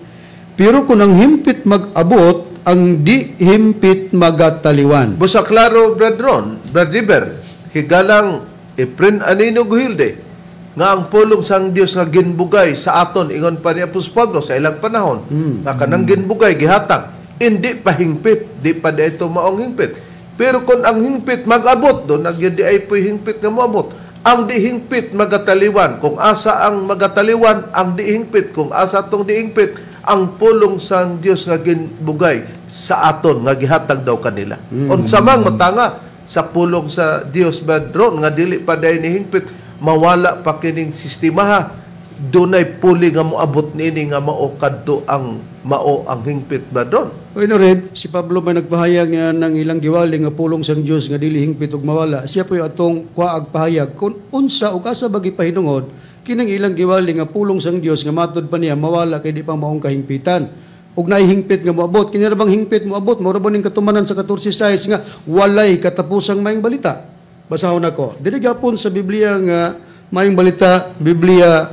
Pero kung ang himpit mag-abot, ang di himpit magataliwan. Busa klaro, Brad Ron, Brad River, higalang Efren Anino Guhilde, nga ang pulong sang Dios nga ginbugay sa aton ingon pa ni Apostol Pablo sa ilang panahon, nga kanang ginbugay gihatag hindi pa hingpit, di pa dito maong hingpit. Pero kung ang hingpit mag-abot, do nagyud di ay po'y hingpit nga moabot. Ang di hingpit magataliwan, kung asa ang magataliwan ang di hingpit, kung asa tong di hingpit ang pulong sang Dios nga ginbugay sa aton nga gihatag daw kanila. Unsa mang matanga sa pulong sa Dios, Brad Ron, nga dili pa day ni hingpit, mawala pa kining sistema, dunay puli nga moabot niini nga mao kadto ang mao ang hingpit, Brad Ron. Oy no, Reb, si Pablo may nagpahayag niya ng ilang giwali nga pulong sang Dios nga dili hingpit ug mawala. Siya po'y atong kuaag pahayag kung unsa ug asa ba gipahinungod kining ilang giwali nga pulong sang Dios nga matod pa niya mawala kay di pa maong kahingpitan. Ug naihingpit nga moabot, kini ra bang hingpit moabot, mao ra ba ning katumanan sa 14:6 nga walay katapusang maayong balita? Basahon ako. Dili gyapon sa Biblia nga maayong balita, Biblia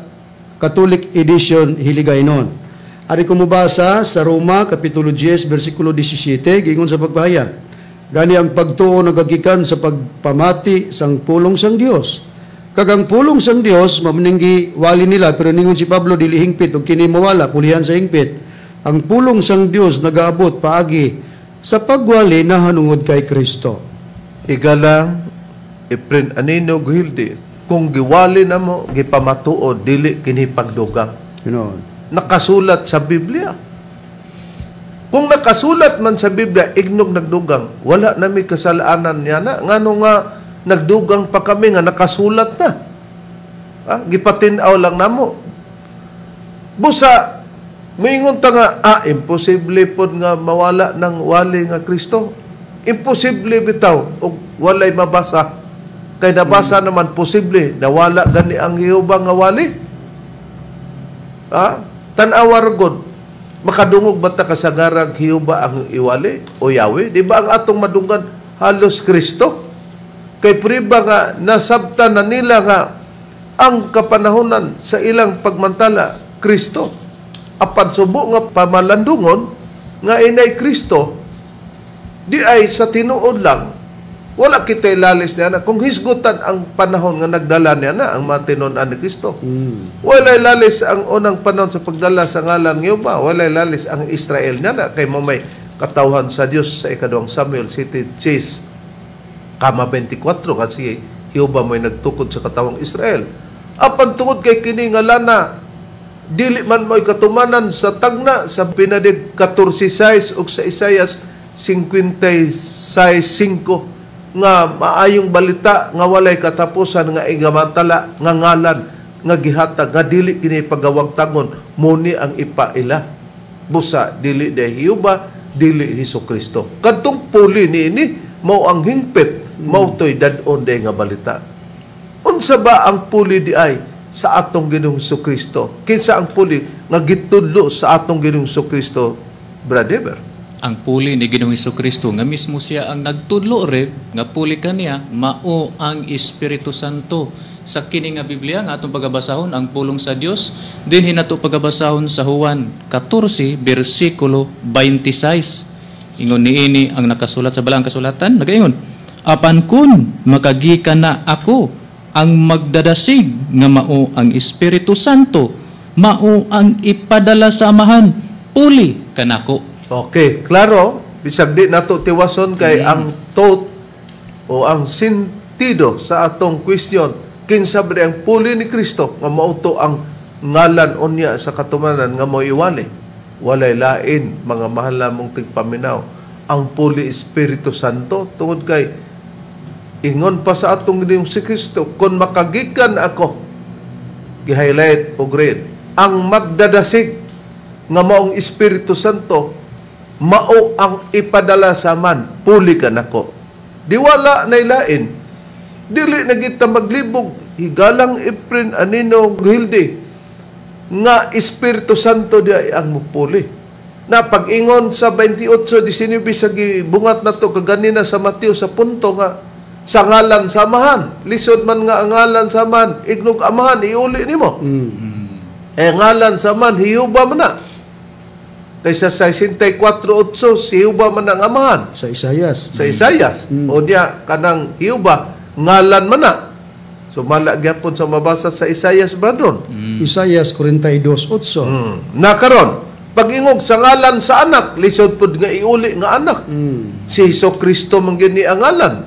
Catholic Edition Hiligaynon. Ari ko mobasa sa Roma Kapitulo 10 versikulo 17 giingon sa pagpahayag. Gani ang pagtuo nagagikan sa pagpamati sang pulong sang Dios. Kag ang pulong sang Dios mamaninggi wali nila, pero ningon si Pablo dili hingpit ug kini mawala pulihan sa hingpit. Ang pulong sang Dios nagaabot paagi sa pagwali na hanungod kay Kristo. Igalang Efren Anino Guhilde, kung giwali na mo, gipamatuod, dili kini pagdugang. Nakasulat sa Biblia. Kung nakasulat man sa Biblia, ignog nagdugang, wala na may kasalanan niya na. Ngano nga nagdugang pa kami nga nakasulat na. Ah, gipatin-aw lang namo. Busa, moingon ta nga, imposible pod nga mawala ng wali nga Kristo. Imposible bitaw og walay mabasa. Kay nabasa naman posible nawala gani ang Jehova nga wali. Tan-awa ra gud. Makadungog ba ta kasagarag Jehova ang iwali o Yahweh? Di ba ang atong madunggan halos Kristo? Kay priba nga nasabtan na nila nga ang kapanahonan sa ilang pagmantala Kristo. Apan subo nga pamalandungon nga inay Kristo di ay sa tinuod lang wala kita lalis niya na kung hisgutan ang panahon nga nagdala niya na ang matinon-an ni Kristo. Walay lalis ang unang panahon sa pagdala sa ngalan Jehova, walay lalis ang Israel niya na kay mamay katawhan sa Dios sa ikaduhang Samuel City 6 kama 24 kasi Jehova mo'y nagtukod sa katawang Israel. Apan tungod kay kini nga lana dili man mo'y katumanan sa tagna sa pinadig 14:6 ug sa Isaias 56:5 nga maayong balita nga walay katapusan nga igamantala nga ngalan nga gihatag nga dili kini pagawagtangon muni ang ipaila busa dili de Jehova dili Hesus Kristo. Kadtong puli niini mao ang hingpit, mao toy dad-on day nga balita. Unsa ba ang puli di ay sa atong Ginoong Kristo? Kinsa ang puli nga gitudlo sa atong Ginoong Kristo, brother? Ang puli ni Ginoong Kristo nga mismo siya ang nagtudlo reb nga puli kaniya mao ang Espiritu Santo. Sa kini nga Biblia nga atong pagabasahon ang pulong sa Dios dinhi nato pagabasahon sa Juan 14 bersikulo 26. Ingon niini ang nakasulat sa balaang kasulatan, nagaingon, apan kun makagikan na ako ang magdadasig nga mao ang Espiritu Santo, mao ang ipadala sa Amahan, puli kanako. Okay, klaro, bisag di nato tiwason kay ang thought o ang sentido sa atong question, kinsa ba ang puli ni Kristo nga mao to ang ngalan unya sa katumanan nga moiwali. Walay lain, mga mahal namong tigpaminaw, ang puli Espiritu Santo tungod kay ingon pa sa atong Ginoong si Kristo, kung makagikan ako, gi-highlight og red, ang magdadasig nga maong Espiritu Santo mao ang ipadala sa man, puli ka nako. Di wala na ilain. Dili na kita maglibog, higalang Efren Anino Hilde, nga Espiritu Santo di ay ang mupuli. Na pag-ingon sa 28:19 sa gibungat na to kaganina sa Mateo sa punto nga sa ngalan samahan, lisod man nga ang ngalan samahan, ignog amahan, iuli nimo. Eh ngalan samahan, hiyuba man na. Kaysa sa 64:8, si Jehova man ang amahan. Sa Isayas. Sa Isayas. O niya, kanang Jehova, ngalan man na. So, mala gyapon sa mabasa sa Isayas, bradron. Isayas 42:8. Nakaron, pag-ingog sa ngalan sa anak, lisod pod nga iuli nga anak. Si Hesus Kristo man gyud ni ang ngalan.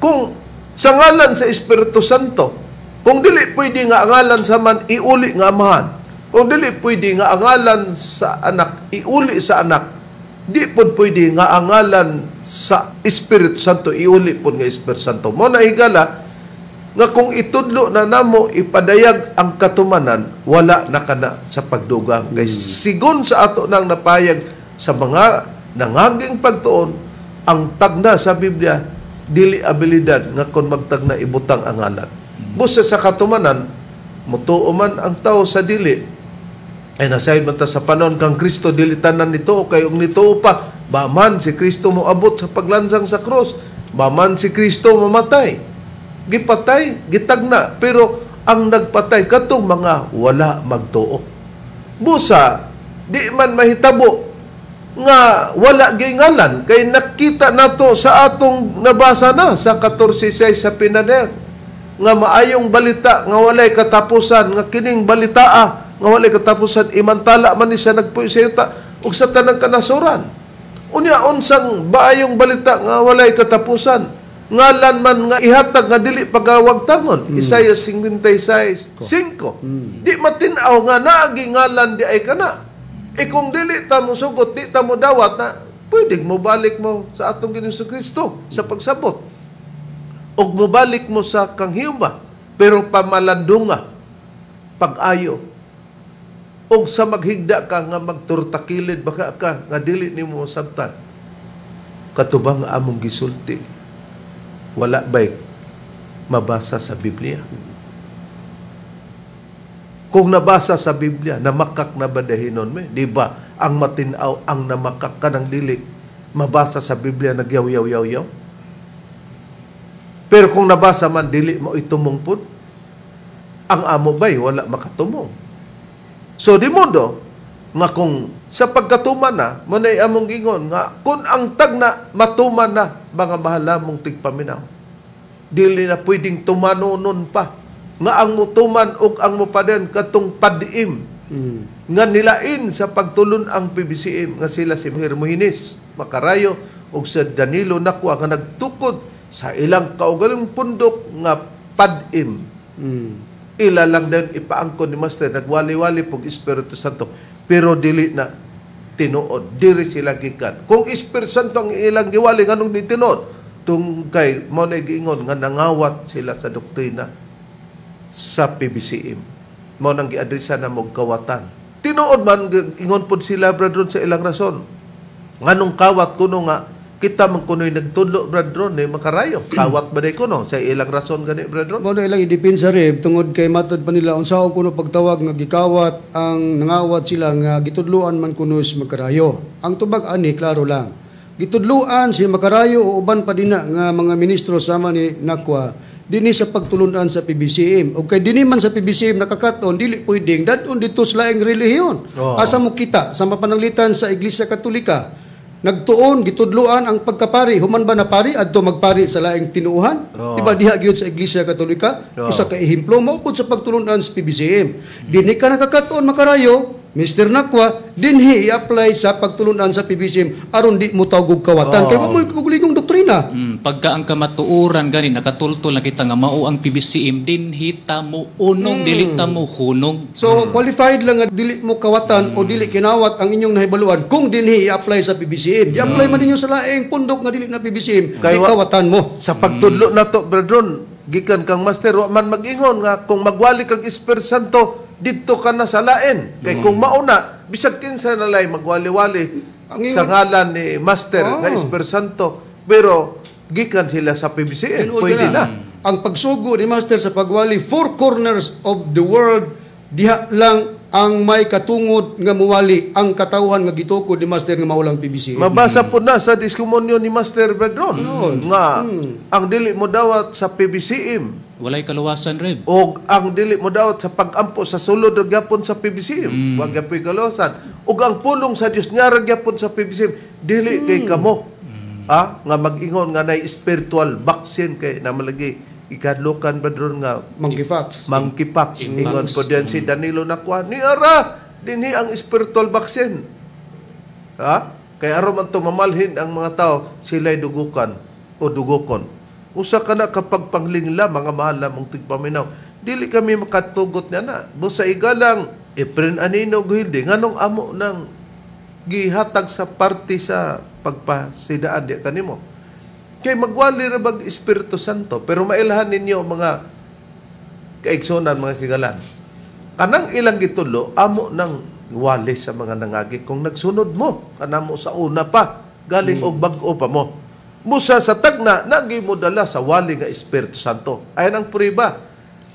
Kung sa ngalan sa Espiritu Santo, kung dili pwede nga ang ngalan sa man, iuli nga amahan. Kung dili pwede nga ang ngalan sa anak, iuli sa anak, di pod pwede nga ang ngalan sa Espiritu Santo, iuli pod nga Espiritu Santo. Mo na higala, nga kung itudlo na namo, ipadayag ang katumanan, wala na kana sa pagdugang. Kay sigon sa ato nang napayag sa mga nangaging pagtuon, ang tagna sa Biblia, dili abilidad nga kung magtagna ibutang ang ngalan. Busa sa katumanan, mutuo man ang tao sa dili, ay nasayod man ta sa panon kang Kristo dili tanan nito kay ug nituo pa baman si Kristo moabot sa paglansang sa krus, baman si Kristo mamatay, gipatay, gitagna, pero ang nagpatay katong mga wala magtuo. Busa di man mahitabo nga wala gyud ngalan kay nakita nato sa atong nabasa na sa 14:6 sa pinanayag nga maayong balita nga walay katapusan, nga kining balitaa nga walay katapusan imantala man ni siya nagpuyo sa yuta ug sa tanang kanasuran. Unya unsang maayong balita nga walay katapusan, ngalan man nga ihatag nga dili pagawagtangon. Isaiah 56:5. Di matin-aw nga naagi ngalan di ay kana. E kung dili ta mo sugot, di ta mo dawat na pwede mo balik mo sa atong Ginoong Kristo sa pagsabot. Og mobalik mo sa kang Jehova, pero pamalandunga, pag-ayo. Og sa maghigda ka nga magturtakilid baka ka nga dili nimo masabtan. Katubang among gisulti, wala ba'y mabasa sa Biblia? Kung nabasa sa Biblia, namakak na ba dahinon me? Di ba ang matinaw ang namakak ka ng dili mabasa sa Biblia nagyaw-yaw-yaw-yaw? Pero kung nabasa man, dili mo itumong pud. Ang amo ba'y wala makatumong? So di modo nga kung sa pagkatuman na, mo na'y among gingon nga kung ang tagna matuman na, mga mahalamong tigpaminaw, dili na pwedeng tumanonon pa nga ang mutuman ug ang mupaden katong padiim nga nilain sa pagtulon ang PBCM nga sila si Hermogenes Makarayo ug sa Danilo Nakwa nga nagtukod sa ilang kaugalingong pundok nga padim. Ila lang din ipaangkon ni Master, nagwali-wali pog Espiritu Santo, pero dili na tinuod, diri sila gikan. Kung Espiritu Santo ang ilang giwali, nganong di tinuod? Tung kay mo na giingon nga nangawat sila sa doktrina sa PBCM. Mo nang giadresa na mog kawatan. Tinuod man ingon pod sila, brethren, sa ilang rason. Nganong kawat kuno nga kita man kuno'y nagtudlo, brethren, ni Makarayo. Kawat ba day kuno sa ilang rason gani, brethren? Mao na ilang idepensa, Reb, tungod kay matod pa nila unsaon kuno pagtawag nga gikawat ang nangawat sila nga gitudloan man kuno si Makarayo. Ang tubag ani klaro lang. Gitudloan si Makarayo o uban pa dinha nga mga ministro sama ni Nakwa dinhi sa pagtulunan sa PBCM. O kay dinhi man sa PBCM nakakaton, dili pwedeng dadon dito sa laing relihiyon. Asa mo kita sa mapananglitan sa Iglesia Katolika? Nagtuon, gitudloan ang pagkapari. Human ba na pari adto magpari sa laing tinuohan? Diba diha gyud sa Iglesia Katolika? Usa ka ehemplo mao pud sa pagtulunan sa PBCM. Dinhi ka nakakatuon, Makarayo, Mr. Nakwa, dinhi i-apply sa pagtulunan sa PBCM aron di mo tawgog kawatan. Kay wa mo kaugalingong doktrina. Pagka ang kamatuoran gani nakatultol na kita nga mao ang PBCM, dinhi ta mo unong, dili ta mo hunong. So qualified lang nga dili mo kawatan o dili kinawat ang inyong nahibaluan kung dinhi i-apply sa PBCM. I-apply man ninyo sa laing pundok nga dili na PBCM, Kay di kawatan mo. Sa pagtudlo na to, brethren, gikan kang Master, wa man mag-ingon nga kung magwali kag Espiritu Santo, didto ka na sa lain. Kay kung mauna, bisag kinsa na lay magwali-wali Ang sa ngalan ni Master nga Espiritu Santo, pero gikan sila sa PBCM, Tinuod pwede na. Ang pagsugo ni Master sa pagwali, four corners of the world, diha lang ang may katungod nga muwali ang katawhan nga gitukod ni Master nga maulang PBCM. Mabasa po na sa diskumonyo ni Master Brethren nga ang dili mo dawat sa PBCM walay kaluwasan, Reb. O ang dili mo dawat sa pag-ampo sa sulod ra gyapon sa PBCM, wa gyapoy kaluwasan. Ug ang pulong sa Dios nga ra gyapon sa PBCM, dili kay kamo nga mag-ingon nga nay spiritual vaccine kay namalagi ikadlukan brethren nga monkeypox. Monkeypox. Ingon po diyan si Danilo Nakwa, ni ara dinhi ang spiritual vaccine. Ha? Kay aron man to mamalhin ang mga tao, sila'y dugukan o dugukon. Usa ka na kapag panglingla, mga mahal lamang tigpaminaw, dili kami makatugot niya na. Busa igalang, Efren Anino Guhilde, nganong amo nang gihatag sa party sa pagpasidaan di kanimo. Kay magwali ra bag Espiritu Santo, pero mailhan ninyo mga kaigsonan, mga kigalan. Kanang ilang gitulo, amo nang wali sa mga nangagi. Kung nagsunod mo, kanamo sa una pa, galing og bag-o pa mo. Musa sa tagna, nagi mo dala sa wali nga Espiritu Santo. Ayan ang prueba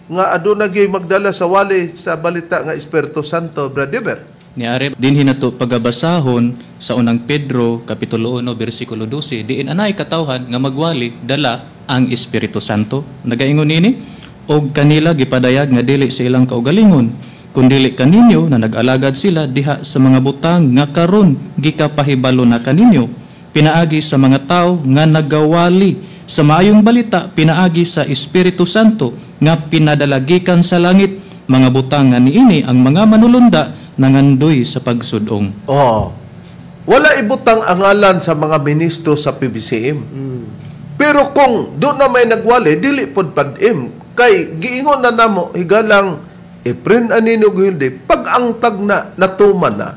nga aduna gyud magdala sa wali sa balita nga Espiritu Santo, Brother. Niare dinhi nato pagabasahon sa unang Pedro kapitulo 1 bersikulo 12, diin anay katawhan nga magwali dala ang Espiritu Santo. Nagaingon niini og kanila gipadayag nga dili sa ilang kaugalingon kundili kaninyo na nag-alagad sila diha sa mga butang nga karon gikapahibalo na kaninyo pinaagi sa mga tawo nga nagawali sa maayong balita pinaagi sa Espiritu Santo nga pinadalagikan sa langit, mga butang nga niini ang mga manulunda nangandoy sa pagsudong. Oh. Wala ibutang angalan sa mga ministro sa PBCM. Pero kung doon na may nagwali, dili pod padim. Kay giingon na namo higalang Efren Anino Guhilde, pag ang tagna natuman na,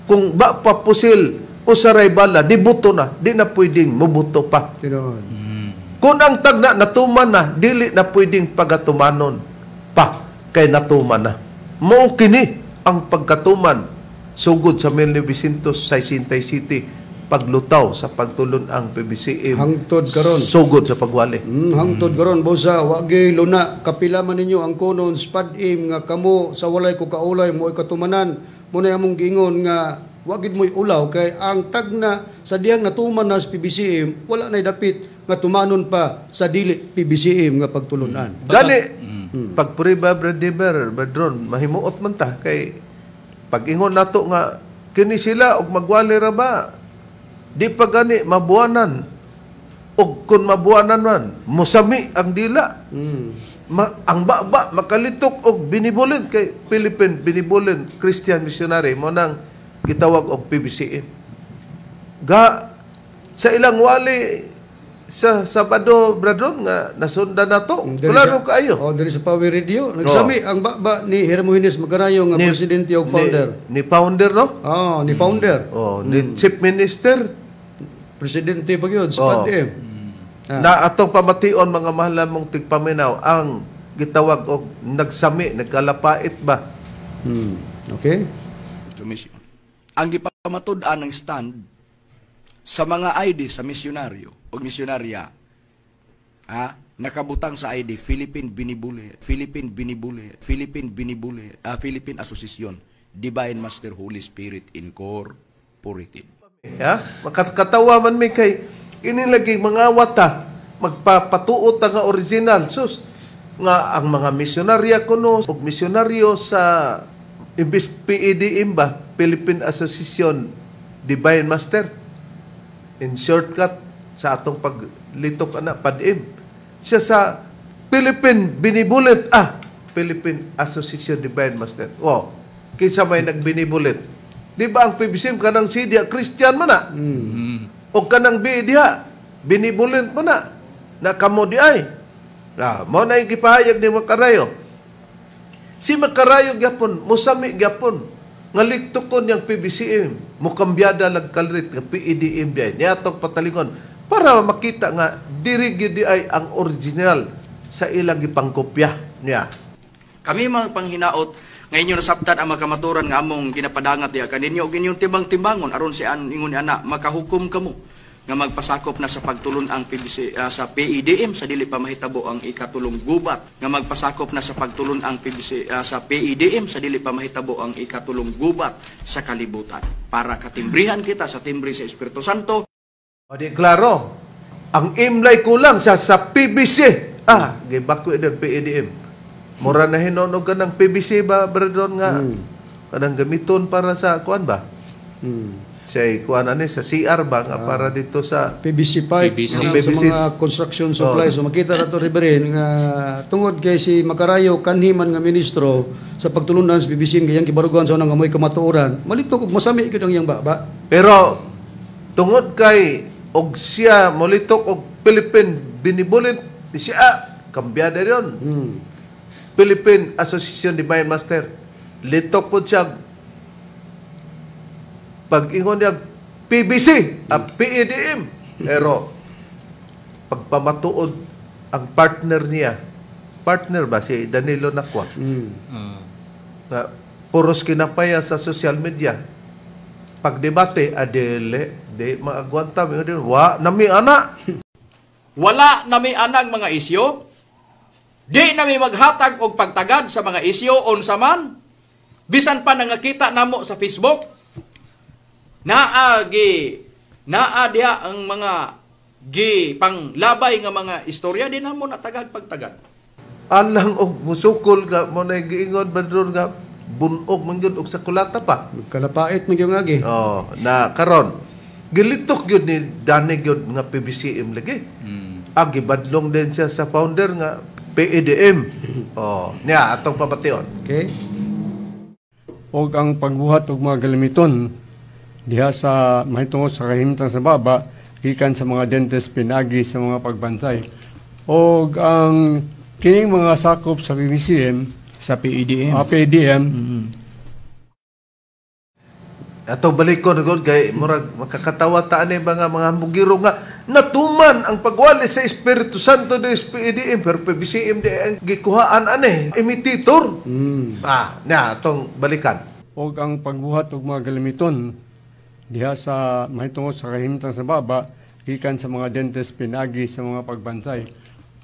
kung ba pa pusil o saray bala, di buto na, di na pwedeng mubuto pa. Tinuod. Kung ang tagna natuman na, dili na pwedeng pagatumanon pa, kay natuman na. Mao kini ang pagkatuman sugod sa 1967 paglutaw sa pagtulon ang PBCM hangtod karon sugod sa pagwali. Hangtod karon bosa wa gyud luna kapila man ninyo ang konon spadim nga kamo sa walay ko kaulay mo'y katumanan mo na among giingon nga wa gid mo'y ulaw kay ang tagna sa dihang natuman na sa PBCM wala nay dapit nga tumanon pa sa dili PBCM nga pagtulunan. Gani pagpuriba Brother Badron mahimuot man ta kay Pag-ingon nato nga kini sila og magwali ra ba, di pa gani mabuanan. Og kung mabuanan man, musami ang dila. Ang baba makalitok og benevolent kay Philippine Benevolent Christian Missionary mo nang gitawag og PBCM. Ga sa ilang wali sa Sabado, Bradron, nga nasundan nato. Klaro kaayo. Oh, diri sa Power Radio. Nagsami ang baba ni Hermogenes Macarayo nga presidente og founder. Ni founder, no? Oh, ni founder. Oh, ni chief minister. Presidente pa gyud sa PADM. Na atong pamation, mga mahal mong tigpaminaw, ang gitawag og nagsami, nagkalapait ba? Okay. Mission. Ang gipamatud-an ng stand sa mga ID sa misyonaryo o misyonarya, ha, nakabutang sa ID Philippine Binibuli, Philippine Binibuli, Philippine Binibuli, Philippine Association, Divine Master Holy Spirit Incorporated. Ya, makakatawa man mi kay ini lagi mga wata magpapatuot nga original sus nga ang mga misyonarya kuno og misyonaryo sa imbis PEDM ba, Philippine Association Divine Master, in shortcut sa atong paglitok ana PADM siya sa Philippine Benevolent Philippine Association Divine Master. Oh, kinsa may nagbenevolent? Di ba ang PBCM kanang C diha Christian man na? O kanang B diha benevolent man na. Na kamo di ay. Ah, mo na gipahayag ni Macarayo. Si Macarayo gyapon, musami gyapon nga litukon yang PBCM, mukambyada lag kalrit nga PEDM di ay. Niya atong patalingon para makita nga diri gyud di ay ang original sa ilang gipangkopya niya. Kami mga panghinaot nga inyo nasabtan ang makamaturan nga among ginapadangat diha kaninyo ug inyong timbang-timbangon aron si an ingon ni ana makahukom kamo nga magpasakop na sa pagtulon ang PBC sa PEDM sa dili pa mahitabo ang ikatulong gubat, nga magpasakop na sa pagtulon ang PBC sa PEDM sa dili pa mahitabo ang ikatulong gubat sa kalibutan para katimbrihan kita sa timbre sa Espiritu Santo. O di klaro, ang imlay kulang sa PBC. Gibakwi din PEDM. Mura na hinon og kanang PBC ba, Bredon, nga kanang gamiton para sa kuan ba? Sa kuan ani sa CR ba nga para dito sa PVC pipe, PVC. sa PVC. mga construction supplies. So makita na to, Reverend, nga tungod kay si Macarayo kanhi man nga ministro sa pagtulunan sa PBC kay iyang gibarugan sa unang amoy kamatuoran, malitok og masami gyud ang iyang baba. Pero tungod kay og siya molitok og Philippine Benevolent siya kambyada ron. Philippine Association Divine Master. Litok po siya pag-ingon niya PBC, PEDM. Pero pagpamatuod ang partner niya, partner ba si Danilo Nakwa? Na puros kinapaya sa social media. Pagdebate, adele, di maagwanta, wa nami ana. Wala nami anang mga isyo. Di nami maghatag og pagtagad sa mga isyo unsa man. Bisan pa nangakita namo sa Facebook, naa diha ang mga gi panglabay nga mga istorya, di namo natagag pagtagad. Alang og musukol nga mo na giingon ba nga bunog man gyud og sakulata pa. Kalapait man gyud agi. Oh, na karon gilitok gyud ni Danny gyud nga PBCM lagi. Gibadlong din siya sa founder nga PEDM. Oh, niya atong pabation. Okay. Og ang pagbuhat og mga galamiton diha sa mahitungod sa kahimtang sa baba gikan sa mga dentist pinagi sa mga pagbantay. Og ang kining mga sakop sa PBCM sa PEDM. PEDM. Ato balik ko na kay murag makakatawa ta ani ba nga mga bugiro nga natuman ang pagwali sa Espiritu Santo de PEDM pero PBCM di ang gikuhaan ani imitator. Na atong balikan. Og ang pagbuhat og mga galamiton diha sa mahitungod sa kahimtang sa baba gikan sa mga dentist pinagi sa mga pagbantay.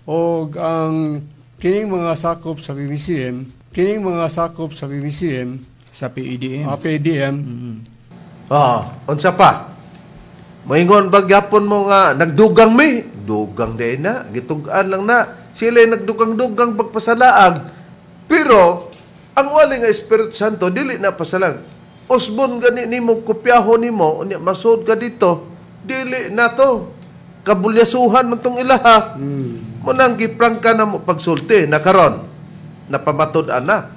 Og ang kining mga sakop sa PBCM, kining mga sakop sa PBCM sa PEDM. PEDM. Unsa pa? Moingon ba gyapon mo nga nagdugang mi? Dugang di na, gitug-an lang na. Sila nagdugang-dugang pagpasalaag. Pero ang wali nga Espiritu Santo dili na pasalag. Usbon gani nimo, kopyaho nimo, unya masud ka dito, dili na to. Kabulyasuhan man tong ilaha. Munang giprangka na mo pagsulti na karon napamatod ana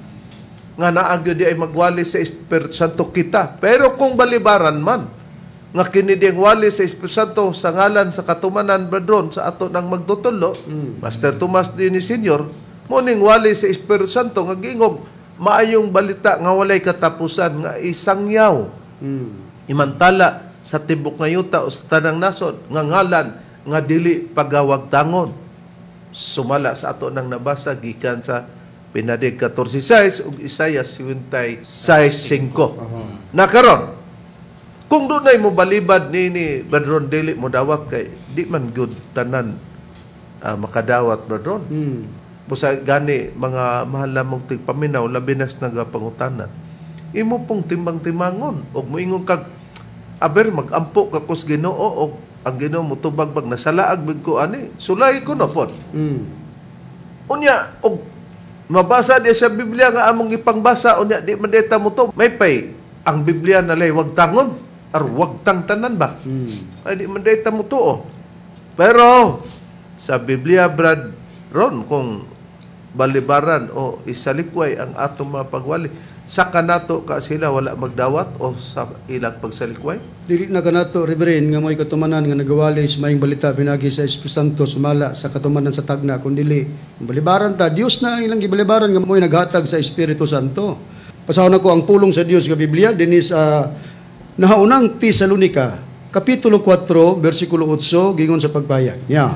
nga naa gyud di ay magwali sa Espiritu Santo kita. Pero kung balibaran man nga kini diyang wali sa Espiritu Santo sa ngalan sa katumanan, brethren, sa ato nang magtutulo, Master Tomas din ni Senior, muning wali sa Espiritu Santo nga giingog maayong balita nga walay katapusan nga isangyaw, imantala sa tibok nga yuta o sa tanang nasod nga ngalan nga dili pagawagtangon, sumala sa ato nang nabasa gikan sa Pinadig 14:6 ug Isaiah 76:5. Na karon kung dunay mo balibad nini, brethren, dili mo dawat kay di man good tanan makadawat, brethren. Busa gani, mga mahal namong tigpaminaw, labi nas nagapangutana, imo pong timbang-timbangon og moingon kag aber magampo ka kus Ginoo og ang Ginoo motubag bag nasalaag big ko ani, sulay ko na pod. Unya og mabasa di sa Biblia nga among ipangbasa, unya di man dita mo to may pay ang Biblia nalay wagtangon ar wagtang tanan ba, ay di man dita mo to. Pero sa Biblia, Brad Ron, kung balibaran o isalikway ang atong mga pagwali sa kanato ka sila wala magdawat o sa ilang pagsalikway. Dili na kanato, Reverend, nga mo'y katumanan nga nagawali sa maayong balita pinagi sa Espiritu Santo sumala sa katumanan sa tagna, kun dili balibaran ta, Dios na ang ilang gibalibaran nga mo'y naghatag sa Espiritu Santo. Pasahon ako ang pulong sa Dios nga Biblia dinhi sa Nahaunang Tesalonika, Kapitulo 4, versikulo 8, gingon sa pagpayag. Yeah.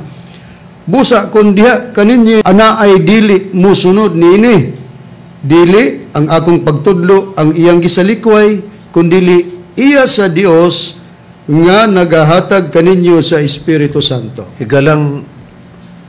Busa kung diha kaninyo ana ay dili musunod niini, dili ang akong pagtudlo ang iyang gisalikway, kundili iya sa Dios nga nagahatag kaninyo sa Espiritu Santo. Higalang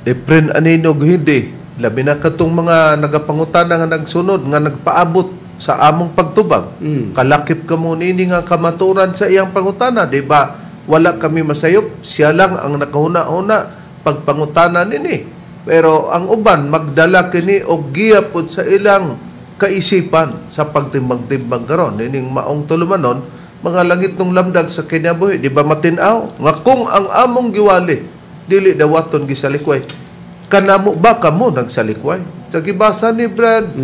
Efren Anino hindi, labi na katong mga nagapangutana nga nagsunod nga nagpaabot sa among pagtubag. Kalakip kamo niini nga kamaturan sa iyang pangutana, di ba? Wala kami masayop, siya lang ang nakahuna-huna pagpangutana nini. Pero ang uban magdala kini og giya pod sa ilang kaisipan sa pagtimbang-timbang karon nining maong tulumanon, mga langit nung lamdag sa kinabuhi, di ba matin-aw nga kung ang among giwali dili dawaton gisalikway, kanamo ba kamo nagsalikway? Sa gibasa ni Brad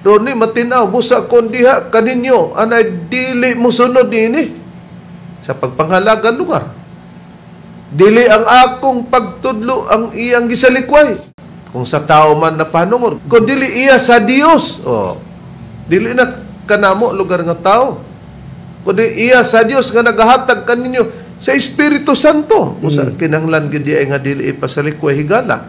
Ronnie, matin-aw, busa kon diha kaninyo anay dili mosunod niini sa pagpanghalagan lugar, dili ang akong pagtudlo ang iyang gisalikway. Kung sa tao man na panungod, kung dili iya sa Dios, oh, dili na kanamo lugar nga tao, kundi iya sa Dios nga nagahatag kaninyo sa Espiritu Santo. Usa kinahanglan gyud diay nga dili ipasalikway, higala.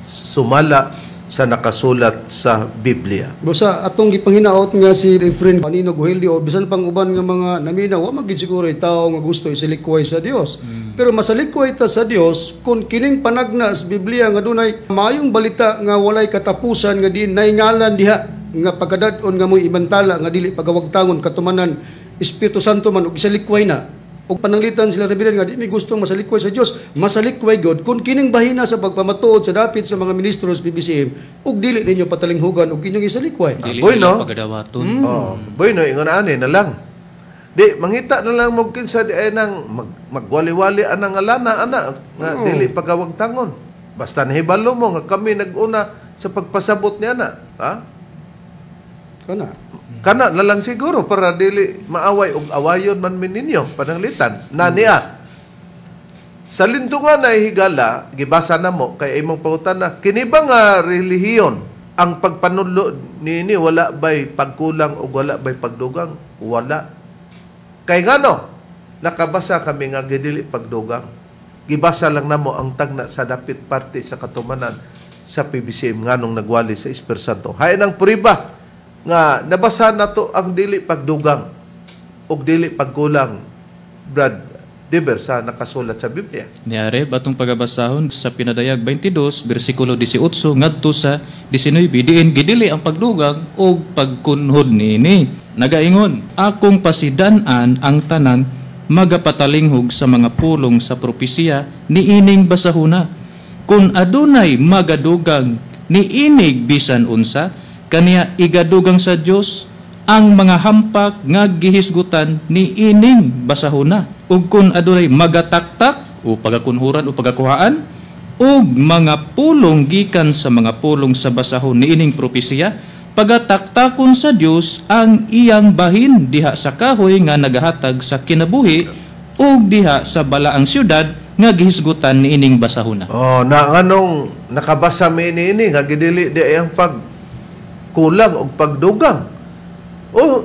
Sumala sa nakasulat sa Biblia. Busa atong gipanghinaot nga si Efren Anino Guhildi o bisan pang uban nga mga naminaw, wa magid siguro tawo nga gusto isilikway sa Dios. Pero masalikway ta sa Dios kung kining panagna sa Biblia nga dunay maayong balita nga walay katapusan nga diin naingalan diha nga pagkadad-on nga mo'y imantala nga dili pagawagtangon katumanan Espiritu Santo man og isalikway na. Og pananglitan sila, Reverend, nga di mi gustong masalikway sa Dios, masalikway God kung kining bahina sa pagpamatuod sa dapit sa mga ministro sa PBCM ug dili ninyo patalinghugan ug inyong isalikway. Dili Boy, nila no? pagadawaton. Oh, boy no, ingon ani na lang. Di mangita na lang mo kinsa di ay nang magwali-wali anang alana ana nga dili pagawagtangon. Basta nahibalo mo nga kami nag-una sa pagpasabot niya na, ha? Kana. Kana na lang siguro para dili maaway og awayon man mi ninyo pananglitan. Na niya. Sa lindungan ay higala, gibasa na mo kay imong pangutana, kini ba nga relihiyon ang pagpanudlo niini wala bay pagkulang o wala bay pagdugang? Wala. Kay ngano? Nakabasa kami nga gidili pagdugang. Gibasa lang namo ang tagna sa dapit parte sa katumanan sa PBCM nganong nagwali sa Espiritu Santo. Hain ang puriba nga nabasa nato ang dili pagdugang ug dili pagkulang, Brad Deber, sa nakasulat sa Biblia. Niare atong pagabasahon sa Pinadayag 22 bersikulo 18 ngadto sa 19, diin gidili ang pagdugang og pagkunhod niini. Nagaingon, akong pasidan-an ang tanan magapatalinghog sa mga pulong sa propesiya niining basahuna. Kung adunay magadugang niinig bisan unsa, kaniya igadugang sa Dios ang mga hampak nga gihisgutan ni ining basahona. Ug kun adunay magataktak o pagakunhuran o pagakuhaan ug mga pulong gikan sa mga pulong sa basahon niining propesiya, pagataktakon sa Dios ang iyang bahin diha sa kahoy nga nagahatag sa kinabuhi ug diha sa balaang syudad nga gihisgutan niining basahona. Oh, na anong nakabasa mi niini nga gidili di ang pagkulang og pagdugang. O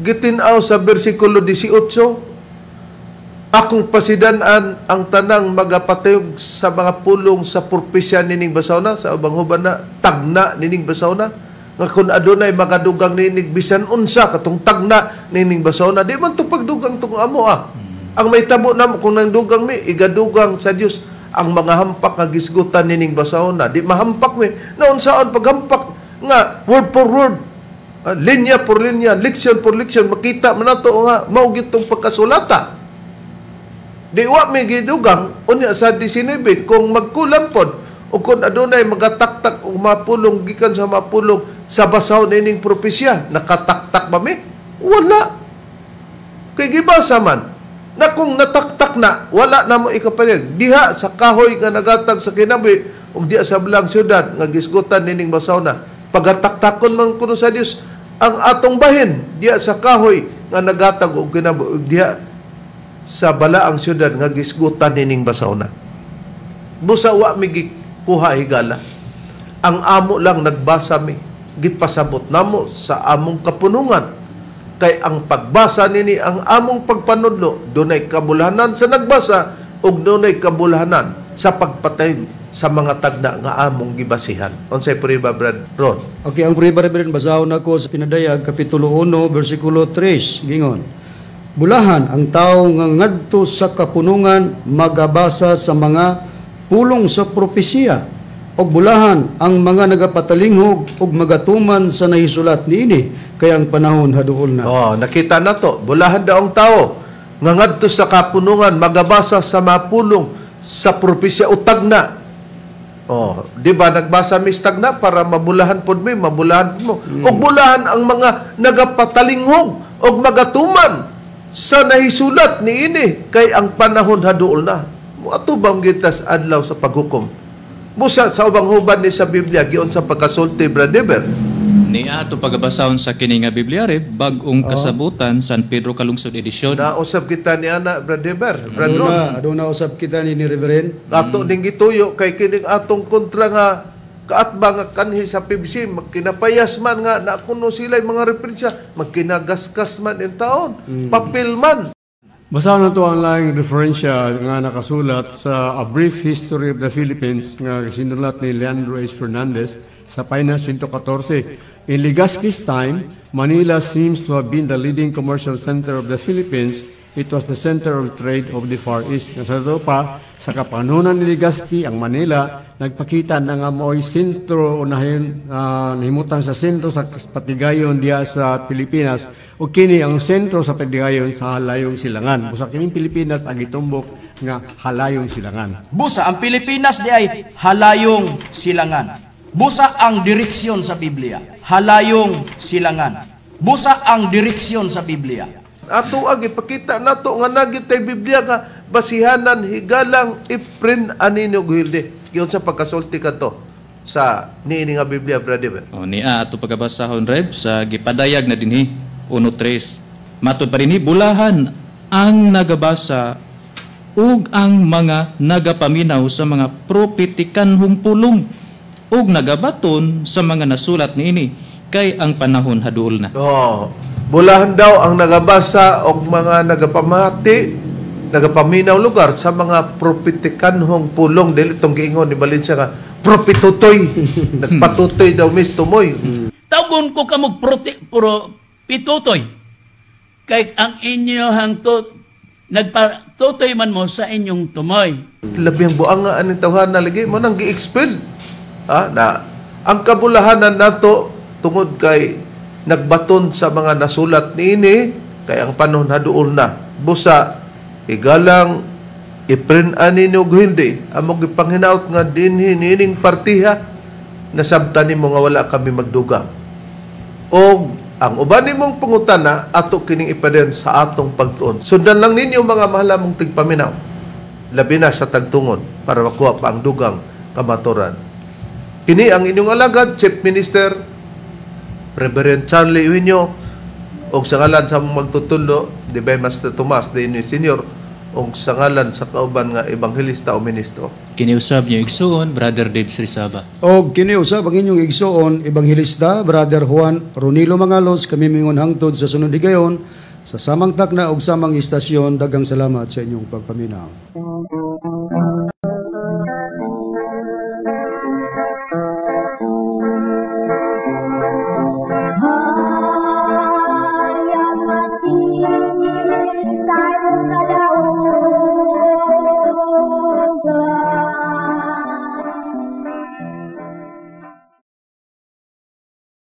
gitin-aw sa bersikulo 18, akong pasidan-an ang tanang magapatayog sa mga pulong sa propesya nining basahona, sa ubang huban na tagna nining basahona, nga kun adunay magadugang nining bisan unsa katong tagna nining basahona, di man to pagdugang tong amo ah. Ang mahitabo namo kung nangdugang mi, igadugang sa Dios ang mga hampak nga gisgutan nining basahona, di mahampak mi naunsaon paghampak nga word for word, linya por linya, leksyon por leksyon, makita man nato nga mao gitong pagkasulata. Di wa mi gidugang unya sa 19 kung magkulang pod o kung adunay magataktak og mapulong gikan sa mapulong sa basahon nining propesya, nakataktak ba mi? Wala. Kay gibasa man na kung nataktak na, wala na mo ikapalig. Diha sa kahoy nga nagatag sa kinabuhi ug diha sa belang syudad nga gisgutan nining basahona, pagataktakon man kuno sa Dios ang atong bahin diha sa kahoy nga nagatag og kinabuhi ug diha sa balaang syudad nga gisgutan nining basahona. Busa wa mi gikuha higala. Ang amo lang nagbasa mi, gipasabot namo sa among kapunungan. Kay ang pagbasa nini ang among pagpanudlo, dunay kabulhanan sa nagbasa ug dunay kabulhanan sa pagpatayog sa mga tagna nga among gibasihan. Unsay prueba, Brad Ron? Okay, ang prueba, Reverend, basahon nako sa Pinadayag kapitulo 1 bersikulo 3 gingon. Bulahan ang tao nga ngadto sa kapunungan magabasa sa mga pulong sa propesiya, og bulahan ang mga nagapatalinghog og magatuman sa nahisulat niini, kay ang panahon haduol na. Oh, nakita na to. Bulahan daw ang tao nga ngadto sa kapunungan magabasa sa mapulong sa propesiya o tagna. Oh, di ba nagbasa mi sa tagna para mabulahan pod mi, mabulahan pod mo. Og bulahan ang mga nagapatalinghog og magatuman sa nahisulat niini, kay ang panahon haduol na. Moatubang gitas adlaw sa paghukom. Busa sa ubang huban ni sa Biblia giun sa pagkasulti, Brother. Niya ato pagabasahon sa kini nga Biblia, Reb, Bag-ong Kasabutan, San Pedro Calungsod edisyon. Nausab kita ni ana, Brother. Brother Ron. Aduna usab kita ni Reverend. Ato ning gituyo kay kining atong kontra nga kaatbang nga kanhi sa PBC, magkinapayas man nga na kuno sila mga referensya, magkinagaskas man in taon, papel man. Basahan na to ang laing referensya nga nakasulat sa A Brief History of the Philippines nga sinulat ni Leandro H. Fernandez sa pahina 114. In Legazpi's time, Manila seems to have been the leading commercial center of the Philippines. It was the center of trade of the Far East. Nga sa ito pa, sa kapanahonan ni Legazpi, ang Manila, nagpakita na nga mo'y sentro o nahimutan sa sentro sa patigayon diya sa Pilipinas, o kini ang sentro sa patigayon sa halayong silangan. Busa kining Pilipinas ang gitumbok nga halayong silangan. Busa ang Pilipinas di ay halayong silangan. Busa ang direksyon sa Biblia, halayong silangan. Busa ang direksyon sa Biblia. Ato ang ipakita nato nga nagitay Biblia nga basihanan higalang iprin anino guhilde. Giun sa pagkasulti kadto sa niini nga Biblia, Brother. O niya ato pagabasahon, Reb, sa gipadayag na dinhi 1:3. Matod pa dinhi, bulahan ang nagabasa ug ang mga nagapaminaw sa mga propetikanhong pulong ug nagabaton sa mga nasulat niini, kay ang panahon haduol na. Oh, bulahan daw ang nagabasa og mga nagapamati, nagapaminaw lugar sa mga propetikanhong pulong. Dili tong giingon ni Valencia nga propitutoy. Nagpatutoy daw mis tumoy. Tawgon ko kamog pitutoy. Kay ang inyohang nagpatutoy man mo sa inyong tumoy. Labing buang nga aning tawhana lagi mo nang gi-expel. Na ang kabulahanan nato tungod kay nagbaton sa mga nasulat niini, kay ang panahon haduol na. Busa igalang iprin ani og hindi among gipanghinaot nga dinhi niining partiha nasabtan nimo nga wala kami magdugang. Og Ang uban nimong pangutana, ato kining ipadayon sa atong pagtuon. Sundan lang ninyo, mga mahalamong tigpaminaw. Labi na sa tagtungon para makuha pa ang dugang kamaturan. Kini ang inyong alagad, Chief Minister Reverend Charlie Eugenio, og sa ngalan sa among magtutudlo, Divine Master Tomas de Inyo Senior, og sa ngalan sa kauban nga ebanghelista o ministro. Kini usab inyong igsuon, Brother Dave Srisaba. Og kini usab ang inyong igsuon, Ebanghelista Brother Juan Ronilo Mangalos, kami mingon hangtod sa sunod higayon sa samang takna ug samang istasyon. Daghang salamat sa inyong pagpaminaw.